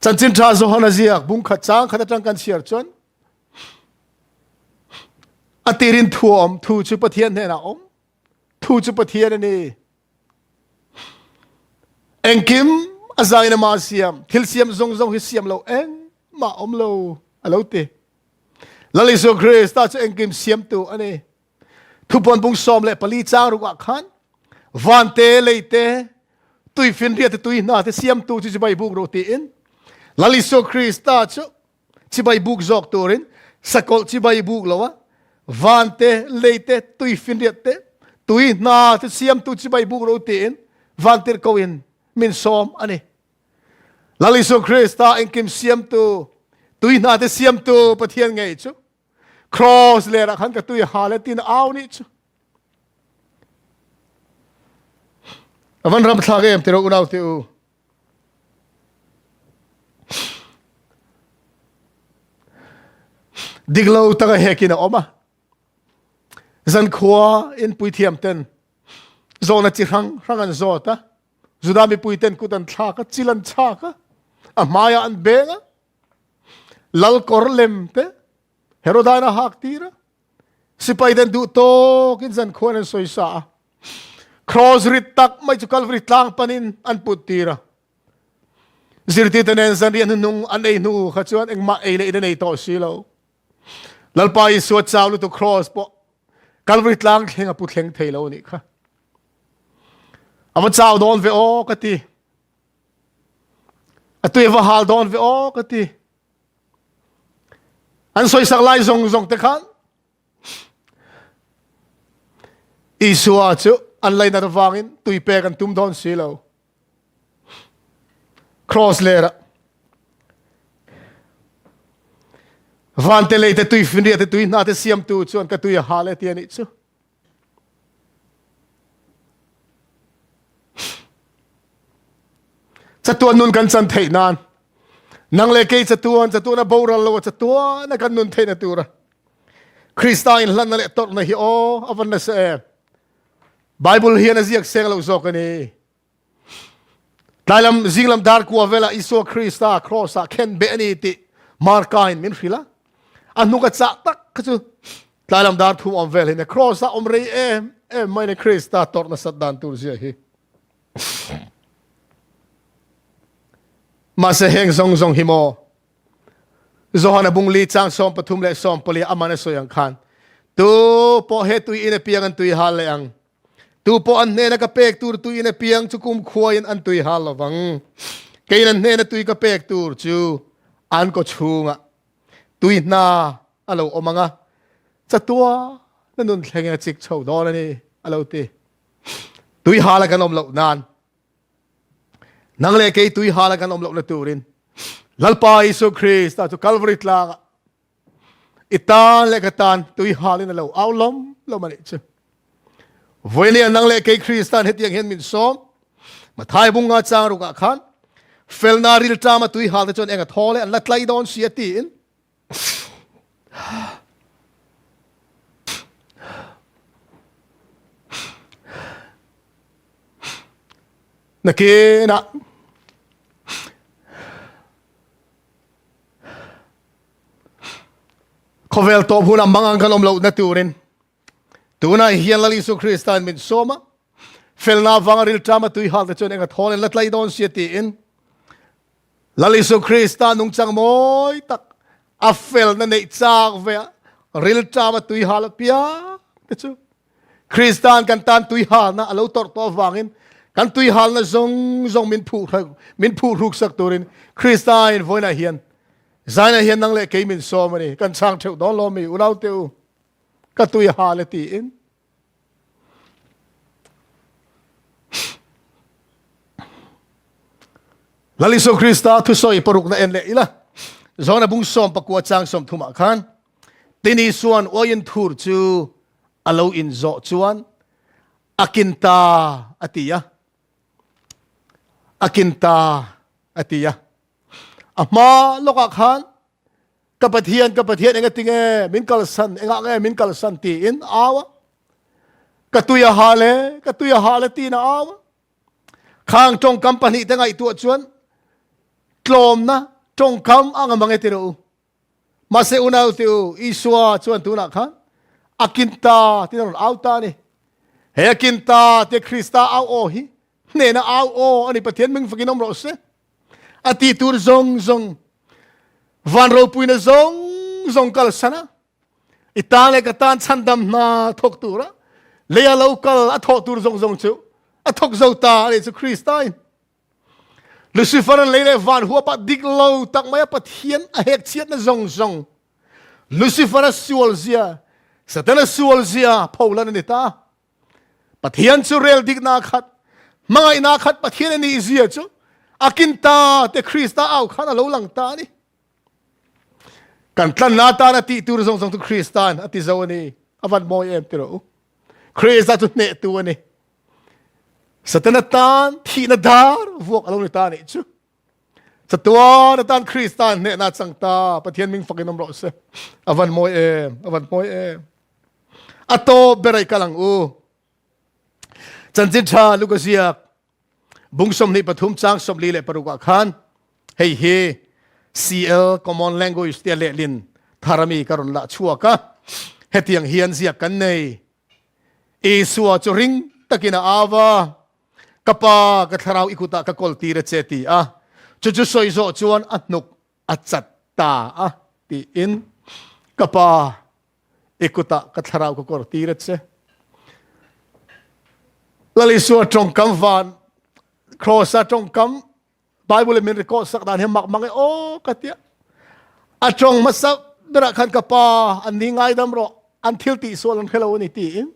[SPEAKER 1] Chanchin tha Johana ziak bung khat chang khat atang kan chhiar chuan a tirin thu a awm, thu chu Pathian hnenah awm, thu chu Pathian a ni. Engkim a zain ama siam, thil siam zawng zawng hi siam lo engmah awm lo a lo ti. Lal Isua Krista chu engkim siamtu a ni. Thupuan bung 14 chang ruk ah khan van te lei te tuifinriat te tui hna te siamtu chu chibai buk rawh tiin Lal Isua Krista chu chibai buk zawk turin sakawlh chibai buk lo a van te lei te tuifinriat te tui hna te siamtu chibai buk ro tiin vantirhkoh in min sawm a ni. Lal Isua Krista engkim siamtu tui hna te siamtu Pathian ngei chu cross lerah khan ka tui hal e tin au nih chu. Avan ram thlak em tiro unau te u. Dik lo taka hekin a awm a. Zankhua in puithiam ten zawhna chi hrang hrang an zawt a. Juda mipui ten kut an thlak a, chil an chhak a, a hmaiah an beng a. Lal kawr lem te Herodain a hak tir a. Sipai ten duh tawkin zankhuan an sawisa a. Cross rit tak mai chu Calvary tlang panin an put tir a. Zirtirte nen zanriah hnuhnung an ei hnu kha chuan engmah ei leh in an ei tawh si lo. Lalpa Isua chau lutuk cross pawh Calvary tlang thleng a pu thleng thei lo nih kha. A va chau dawn ve aw ka ti. A tui a va hal dawn ve aw ka ti. An sawisak lai zawng zawng te khan Isua chu an lainat avangin tui pek an tum dawn si lo. Cross lerah vante lei te tui finriat te tui hna te siamtu chuan ka tui a hal e ti a nih chu. Chatuan nun kan chan theih nan nang le kei chatuan chatuan a boral lo a chatuan a kan nun theihna tura Krista in hlanna leh tawrhna hi aw a van nasa em. Bible hian a ziak seng lo zawk a ni. Tlailam zinglam dar kua vela Isua Krista cross ah khen beh a ni tih Marka in min hrilh a. A hnuk a chah tak kha chu tlailam dar thum awm vel hi cross ah awm rei em em mai ne Krista tawrh nasat dan tur zia hi. Mahse heng zawng zawng hi maw Johana bung li chang 13 leh 14 aman a sawi ang khan tu pawh he tui in apiang an tui hal leh ang Tu pawh an hnena ka pek tur tuiin a piang chu kumkhuain an tui hal lovang. Keiin an hnena tui ka pek tur chu an kaw chhungah tui hna a lo awm ang a, chatua na nun thlengin a chik chho dawn a ni, a lo ti. Tui hala kan awm loh nan, nang leh kei tui hala kan awm lohna turin Lalpa Isu Krista chu Kalvari tlangah I tan leh ka tan tui halin a lo au lawm lawm a nih chu. Vawinia nang leh kei Kristan hetiang hian min sawm. Mathai bunga chang rukah khan felna rilṭama tui hal te chuan eng a thaw leh an la tlai dawn si a tiin nakinah Khawvel tawp hunah mangang kan awm lohna turin tunah hian Lal Isu Kristan min sawm a, felna avanga rilṭama tui halte chuan eng a thawl in la tlai dawn sia tiin Lal Isu Krista nungchang mawi tak a felna neih chak ve a rilṭama tui hal apiang te chu Kristan kan tan tui halna a lo tawrh tawh avangin kan tui halna zawng zawng min phuh min phuh hruk sak turin Krista in vawiinah hian zainah hian nang leh kei min sawm a ni. Kan chhang theuh dawn lo mi unau te u ka tui hal e tiin. Lal Isu Krista thusawi parukna en leh ila. Johana bung 19 chang 30 ah khan Tin Isuan uaiin thur chu a lo inzawh chuan a kin ta a ti a. A kin ta a ti a. A hma lawkah khan ka Pathian, ka Pathian enga tinge min kalsan, engah nge min kalsan tiin a au a. Ka tui a hal e, ka tui a hal e tiin a au a. Khang tawngkam pahnihte ngaihtuah chuan tlawmna tawngkam a nga mang e ti rawh u. Mahse unau te u, Isua chuan tunah khan a kin ta tiin a rawn au ta a ni. He a kin ta tia Krista au aw hi hnehna au aw a ni, Pathian hming fakin awm rawh se. A ti tur zawng zawng, van ropuina zawng zawng kalsan a, i tan leh ka tan chhandam hna thawk tura leia lo kal a thawh tur zawng zawng chu a thawk zo ta a ni chu Krista in. Lucifer an lei leh van huapa dik lo tak mai a Pathian a hek chhiatna zawng zawng Lucifer a sual zia Satan a sual zia pholan a ni ta. Pathian chu rel dikna khat hmangaihna khat Pathian a nih zia chu a kin ta te Krista au khan a lo lang ta a ni. Kan tlanna tan a tih tur zawng zawng chu Kristan a ti zo a ni. A van mawi em ti rawh u. Krista chu hnehtu a ni. Satana tan thihna dar vuak a lo ni ta nih chu. Chatuan atan Krista hnehna chang ta Pathian ming fakin awm rawh se. A van mawi em, a van mawi em. A tawp ber ai kal ang u. Chanchin tha Luka ziak bung 23 chang 46 ah khan hei hi CL Common Language tia lehlin tharami ka rawn lah chhuak a. Hetiang hian ziak kan nei. Isua chu ring takin a au va, Ka Pa, ka thlarau i kutah ka kawl tir a che ti a. Chu chu sawi zawh chuan a hnuk a chat ta a tiin, Ka Pa, i kutah ka thlarau ka kawl tir a che. Lal Isua tawngkam van, Kross-a tawngkam Bible in min record sak dan hi mak mang e aw ka tia. A tawng hmasa berah khan ka pa an ni ngaidam rawh an thil tih sual an hrelo ani tiin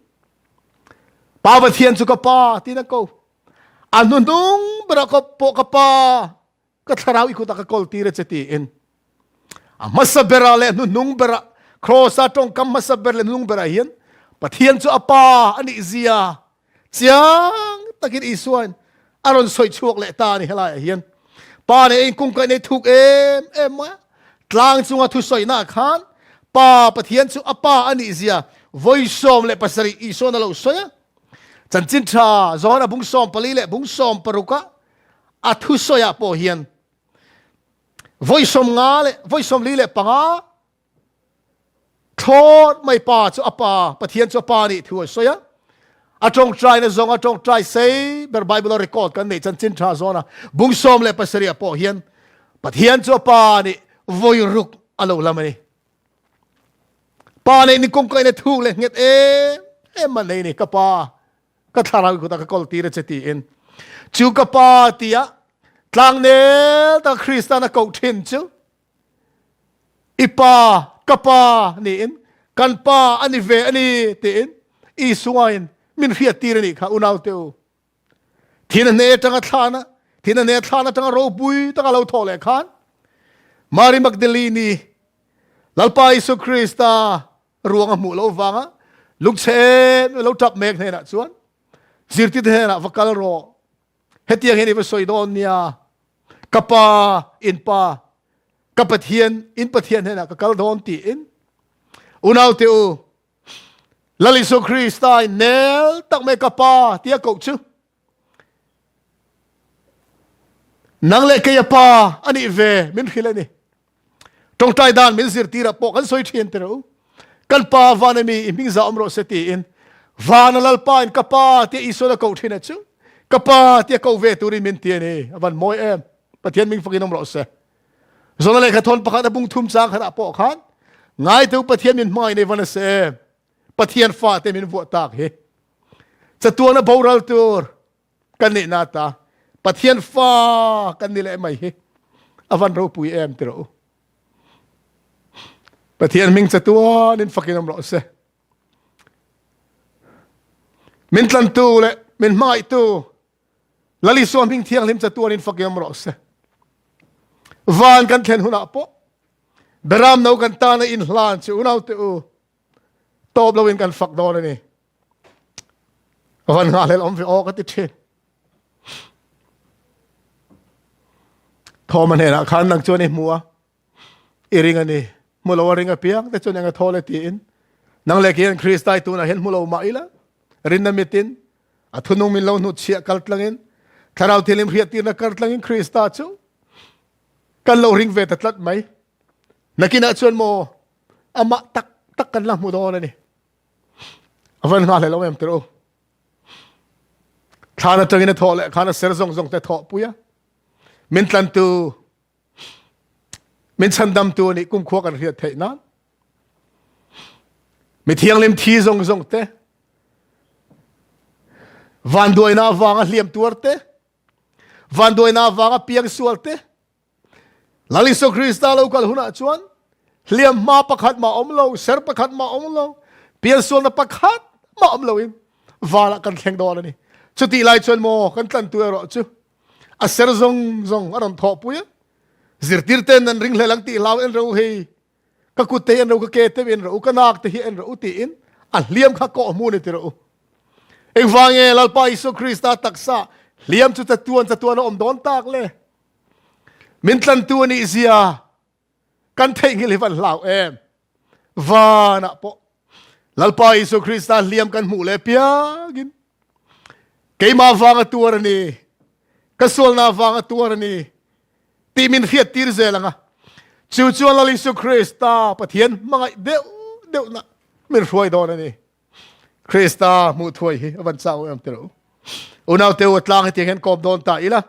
[SPEAKER 1] Pa Pathian chu ka pa tiin a ko. A hnuhnung berah ka pawh ka pa ka thlarau i kutah ka kawl tir a che tiin a hmasa berah leh hnuhnung berah Kross-a tawngkam hmasa ber leh hnuhnung berah hian Pathian chu a pa a nih zia chiang takin Isuain a rawn sawi chhuak leh ta a ni helaiah hian. Pa nen in kungkaih nei thuk em em mai a, tlang chunga thusawihnah khan Pa Pathian chu a pa a nih zia vawi 17 Isuain a lo sawi a. Chanchin tha Johana bung 14 leh bung 16 a a thusawiah pawh hian vawi 50 leh vawi 45 thlawt mai pa chu a pa Pathian chu a pa nih thu a sawi a. A tawngtaina zawng a tawngtai sei ber Bible a record kan neih chanchin tha zawna bung 17 ah pawh hian Pathian chu a pa nih vawi ruk a lo lam a ni. Pa neih ni kawngkaina thuk leh nghet em em a nei ni ka pa ka thlarau kutah ka kawl tir a che tiin chu ka pa tia tlangnel tak Kristan a koh thin chu i pa ka pa niin kan pa a ni ve a ni tiin Isuain min hriat tir a nih kha unau te u. Thin a hne atanga thlana thin a hne thlan atanga ropui taka lo thawh leh khan Mary Magdalene Lalpa Isu Krista ruang a hmuh loh vanga lungchhe em lo tap mek hnenah chuan zirtirte hnenah va kal rawh hetiang hian i va sawi dawn nia ka pa in pa ka Pathian in Pathian hnenah ka kal dawn tiin unau te u Lal Isu Krista in nel tak mai ka pa tia koh chu Nang leh kei a pa a nih ve min hrilh a ni. Tawngtai dan min zirtirah pawh kan sawi thin tir u. Kan pa van a mi i hming za awm rawh se tiin vana Lalpa in ka pa tia Isuan a koh thin a chu ka pa tia koh ve turin min ti a ni. A van mawi em. Pathian ming fakin awm rawh se. Zona lehkha thawn pakhat a bung thum chang khatah pawh khan ngaitu Pathian min hmangaih nei van a se em. Pathian fate min vuah tak hi. Chatuan a boral tur kan nih na ta Pathian fa kan ni leh mai hi a van ropui em ti rawh u. Pathian hming chatuan in fakin awm rawh se. Min tlantu leh min hmangaihtu Lal Isua hming thianghlim chatuan in fakin awm rawh se. Van kan thlen hunah pawh beram no kan tana in hlan chu unau te u tawp loin kan fak dawn a ni. Van ngah hlel awm ve aw ka ti thin. Thawma hnenah khan nang chuan i hmu a, i ring a ni. Hmu lo a ring apiang te chuan eng a thaw le tiin nang leh kian Krista i tunah hian hmu lo mah ila rinna mitin a thunung min lo hnutchhiah kal tlangin thlarau thianghlim hriattirna kar tlangin Krista chu kan lo ring ve ta tlat mai. Nakinah chuan maw amah tak tak kan la hmu dawn a ni. A van nghah hlel awm em tir u. Thlan atangin a thawh leh khan a ser zawng zawng te thawh pui a. Min tlantu, min chhandamtu a nih kumkhua kan hriat theih nan. Mi thianghlim thi zawng zawng te, vanduaina avanga hliam tuar te, vanduaina avanga piang sual te, Lal Isua Krista lo kal hunah chuan hliamhma pakhat mah awm lo, ser pakhat mah awm lo, piansualna pakhat mah awm loin vanah kan thleng dawn a ni. Chutih lai chuan maw kan tlantu erawh chu a ser zawng zawng a rawn thawhpui a, zirtirten an ringhlel ang tih hlau en ro hei, ka kut te hi en ro, ka ke te hi en ro, ka nak te hi en ro tiin a hliam kha kawh hmu ni ti rawh u. Engvange Lalpa Isua Krista taksa hliam chu chatuan chatuan a awm dawn tak le? Min tlantu a nih zia kan theihnghilh hi van hlau em. Vanah pawh Lalpa Isu Krista hliam kan hmuh leh piangin keimah vanga tuar a ni, ka sualna vanga tuar a ni tih min hriat tir zel anga chu chuan Lal Isu Krista Pathian hmangaih deuh deuhna min hruai dawn a ni. Krista hmuh thuai hi a van chau em tirh u. Unau te u tlang hi tiang hian kawm dawn ta ila.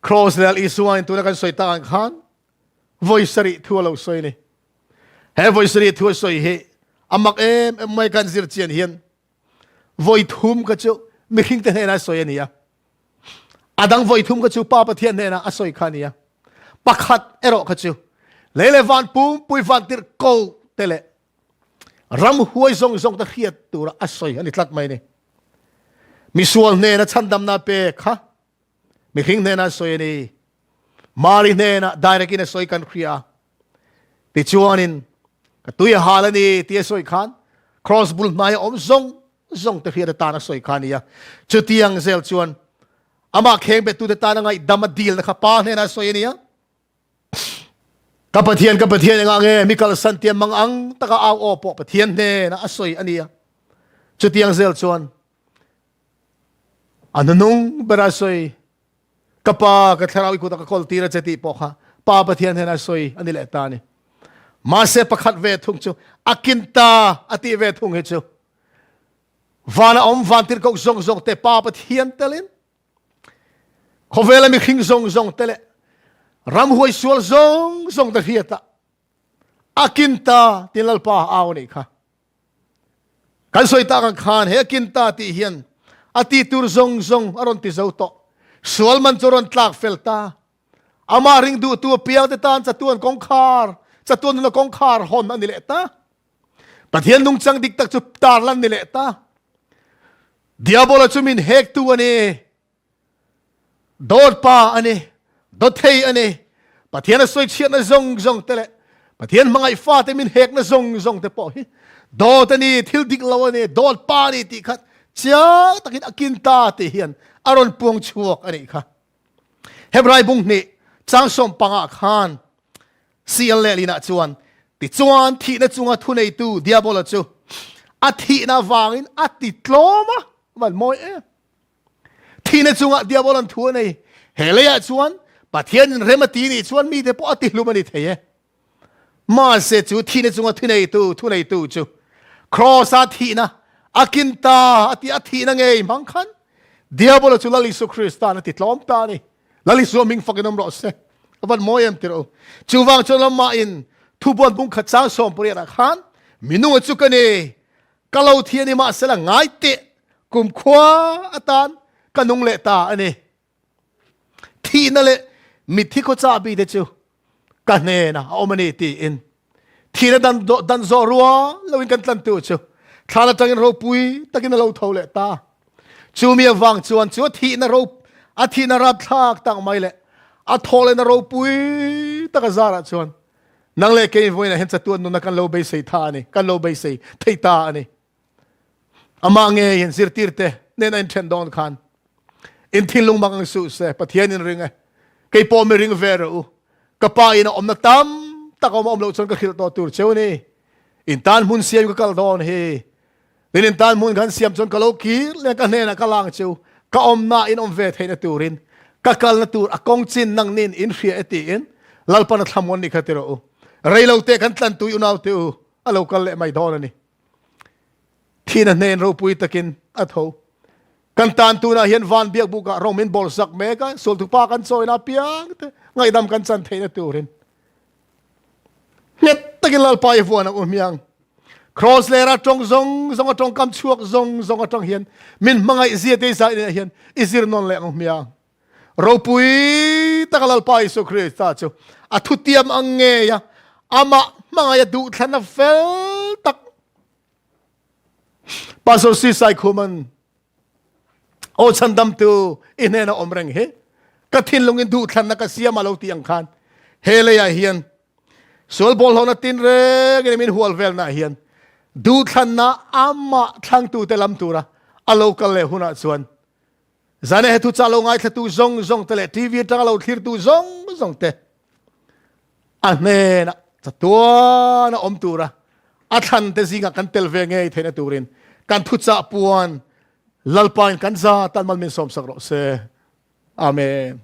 [SPEAKER 1] Cross leh Isua in tuna kan sawi tak ang khan vawi sarih thu a lo sawi ni. He vawi sarih thu a sawi hi a mak em em mai kan zir chian hian vawi thum kha chu mihring te hnena sawi a ni a. A dang vawi thum kha chu Pa Pathian hnena a sawi kha a ni a. Pakhat erawh kha chu. Lei leh van pumpui van tirh ko te leh ramhuai zawng zawng te hriat tura a sawi a ni tlat mai ni. Misual hnena chhandamna pek kha mihring hnena sawi a ni. Mari hnena direct in a sawi kan hria. Tichuanin ka tui a hal a ni ti a sawi khan cross bul hnaia awm zawng zawng te hriat atan a sawi kha a ni a. Chutiang zel chuan amah kheng bettute tana ngaihdam a dilna kha pa hnena sawi a ni a. Ka Pathian, ka Pathian engah nge mi kalsan tia mang ang taka au aw pawh Pathian hnenah a sawi a ni a. Chutiang zel chuan a hnunung bera sawi ka pa ka thlarau i kutah ka kawl tir a che tih pawh kha pa Pathian hnenah sawi a ni leh ta a ni. Mahse pakhat ve thung chu a kin ta a tih ve thung hi chu vana awm vantirhkoh zawng zawng te pa Pathian telin Khawvela mihring zawng zawng te leh ramhuai sual zawng zawng te hriatah a kin ta tin Lalpa au anih kha. Kan sawi tak ang khan he a kin ta tih hian a ti tur zawng zawng a rawn ti zo tawh. Sual man chu rawn tlak fel ta. Amah ring duhtu apiang te tan chatuan kawngkhar, chatuan nuna kawngkhar hawn a ni leh ta. Pathian nungchang dik tak chu tarlan ni leh ta. Diabola chu min hektu a ni. Dawt pa a ni. Dawthei a ni. Pathian a sawi chhiatna zawng zawng te leh Pathian hmangaih fate min hekna zawng zawng te pawh hi dawt a ni, thil dik lo a ni, dawt pa a ni tih kha chiang takin a kin ta tih hian a rawn puang chhuak a nih kha. Hebrai bung hnih chang sawm pangah khan CL leh Lina chuan, Tichuan thihna chunga thuneitu Diabola chu a thihna avangin a ti tlawm a, van mawi em. Thihna chunga Diabola'n thu a nei. He leiah chuan Pathianin rem a ti nih chuan mite pawh a ti hlum a ni thei e. Mahse chu thihna chunga thuneitu thuneitu chu Kraws-a thihna a kin ta a ti a thihna ngei hmang khan Diabola chu Lal Isu Krista'n a ti tlawm ta a ni. Lal Isua hming fakin awm rawh se. A van mawi em tirh u. Chuvang chuan lamah in thubuan bungkhat chang 18 ah khan minunga chu ka ni ka lo thi a ni mahsela ngai teh kumkhua atan ka nung leh ta a ni. Thihna leh mitthi khaw chahbi te chu ka hnenah a awm a ni tiin thihna dan dan zawh rual loin kan tlantu chu thlan atangin ropui takin a lo tho leh ta. Chumi avang chuan chu a thihna ro a thihna rapthlak tak mai leh a thaw lehna ropui tak a zarah chuan nang leh kei vawiinah hian chatuan nuna kan lo beisei tha a ni, kan lo beisei thei ta a ni. Amah ngeiin zirtirte nen a inthen dawn khan in thinlung mang ang suh se, Pathian in ring e, kei pawh mi ring ve rawh u, ka pa in a awmna tam tak awm a awm loh chuan ka hrilh tawh tur cheu ni, in tan hmun siam ka kal dawn hi, tin in tan hmun kan siam chuan ka lo kir leh ka hnenah ka lang cheu, ka awmna in awm ve theihna turin ka kalna tur a kawng chin nang nin in hria e tiin Lalpan a thlamuan ni kha ti rawh u, reilote kan tlantui unaute u a lo kal leh mai dawn a ni. Thihna hnen ropui takin a tho. Kan tan tunah hian van biak bukah rawng min bawl sak mek a, sualthupa kan chawina apiang te ngaihdam kan chan theihna turin. Nghet takin Lalpa i vuan ang u hmiang. Cross lera tawng zawng zawng a tawngkam chhuak zawng zawng atang hian min hmangaih zia te zai hian i zir nawn leh ang hmiang. Ropui taka Lalpa Isu Krista chu a thutiam ang ngei a, amah hmangaih a duhthlanna fel tak. Pastor Si Saikhuman Aw chhandamtu i hnena awm reng hi ka thinlungin duhthlanna ka siam a lo ti ang khan he leiah hian sual bawlhhlawhna tinreng in min hual velna hian duhthlanna amah thlangtute lam tura a lo kal leh hunah chuan Zane he thuchah lo ngaithlatu zawng zawng te leh TV atanga lo thlirtu zawng zawng te a hnenah chatuan a awm tura a thlan te zingah kan tel ve ngei theihna turin kan thuchah puan Lalpain kan za tan mal min sawmsak rawh se. Amen.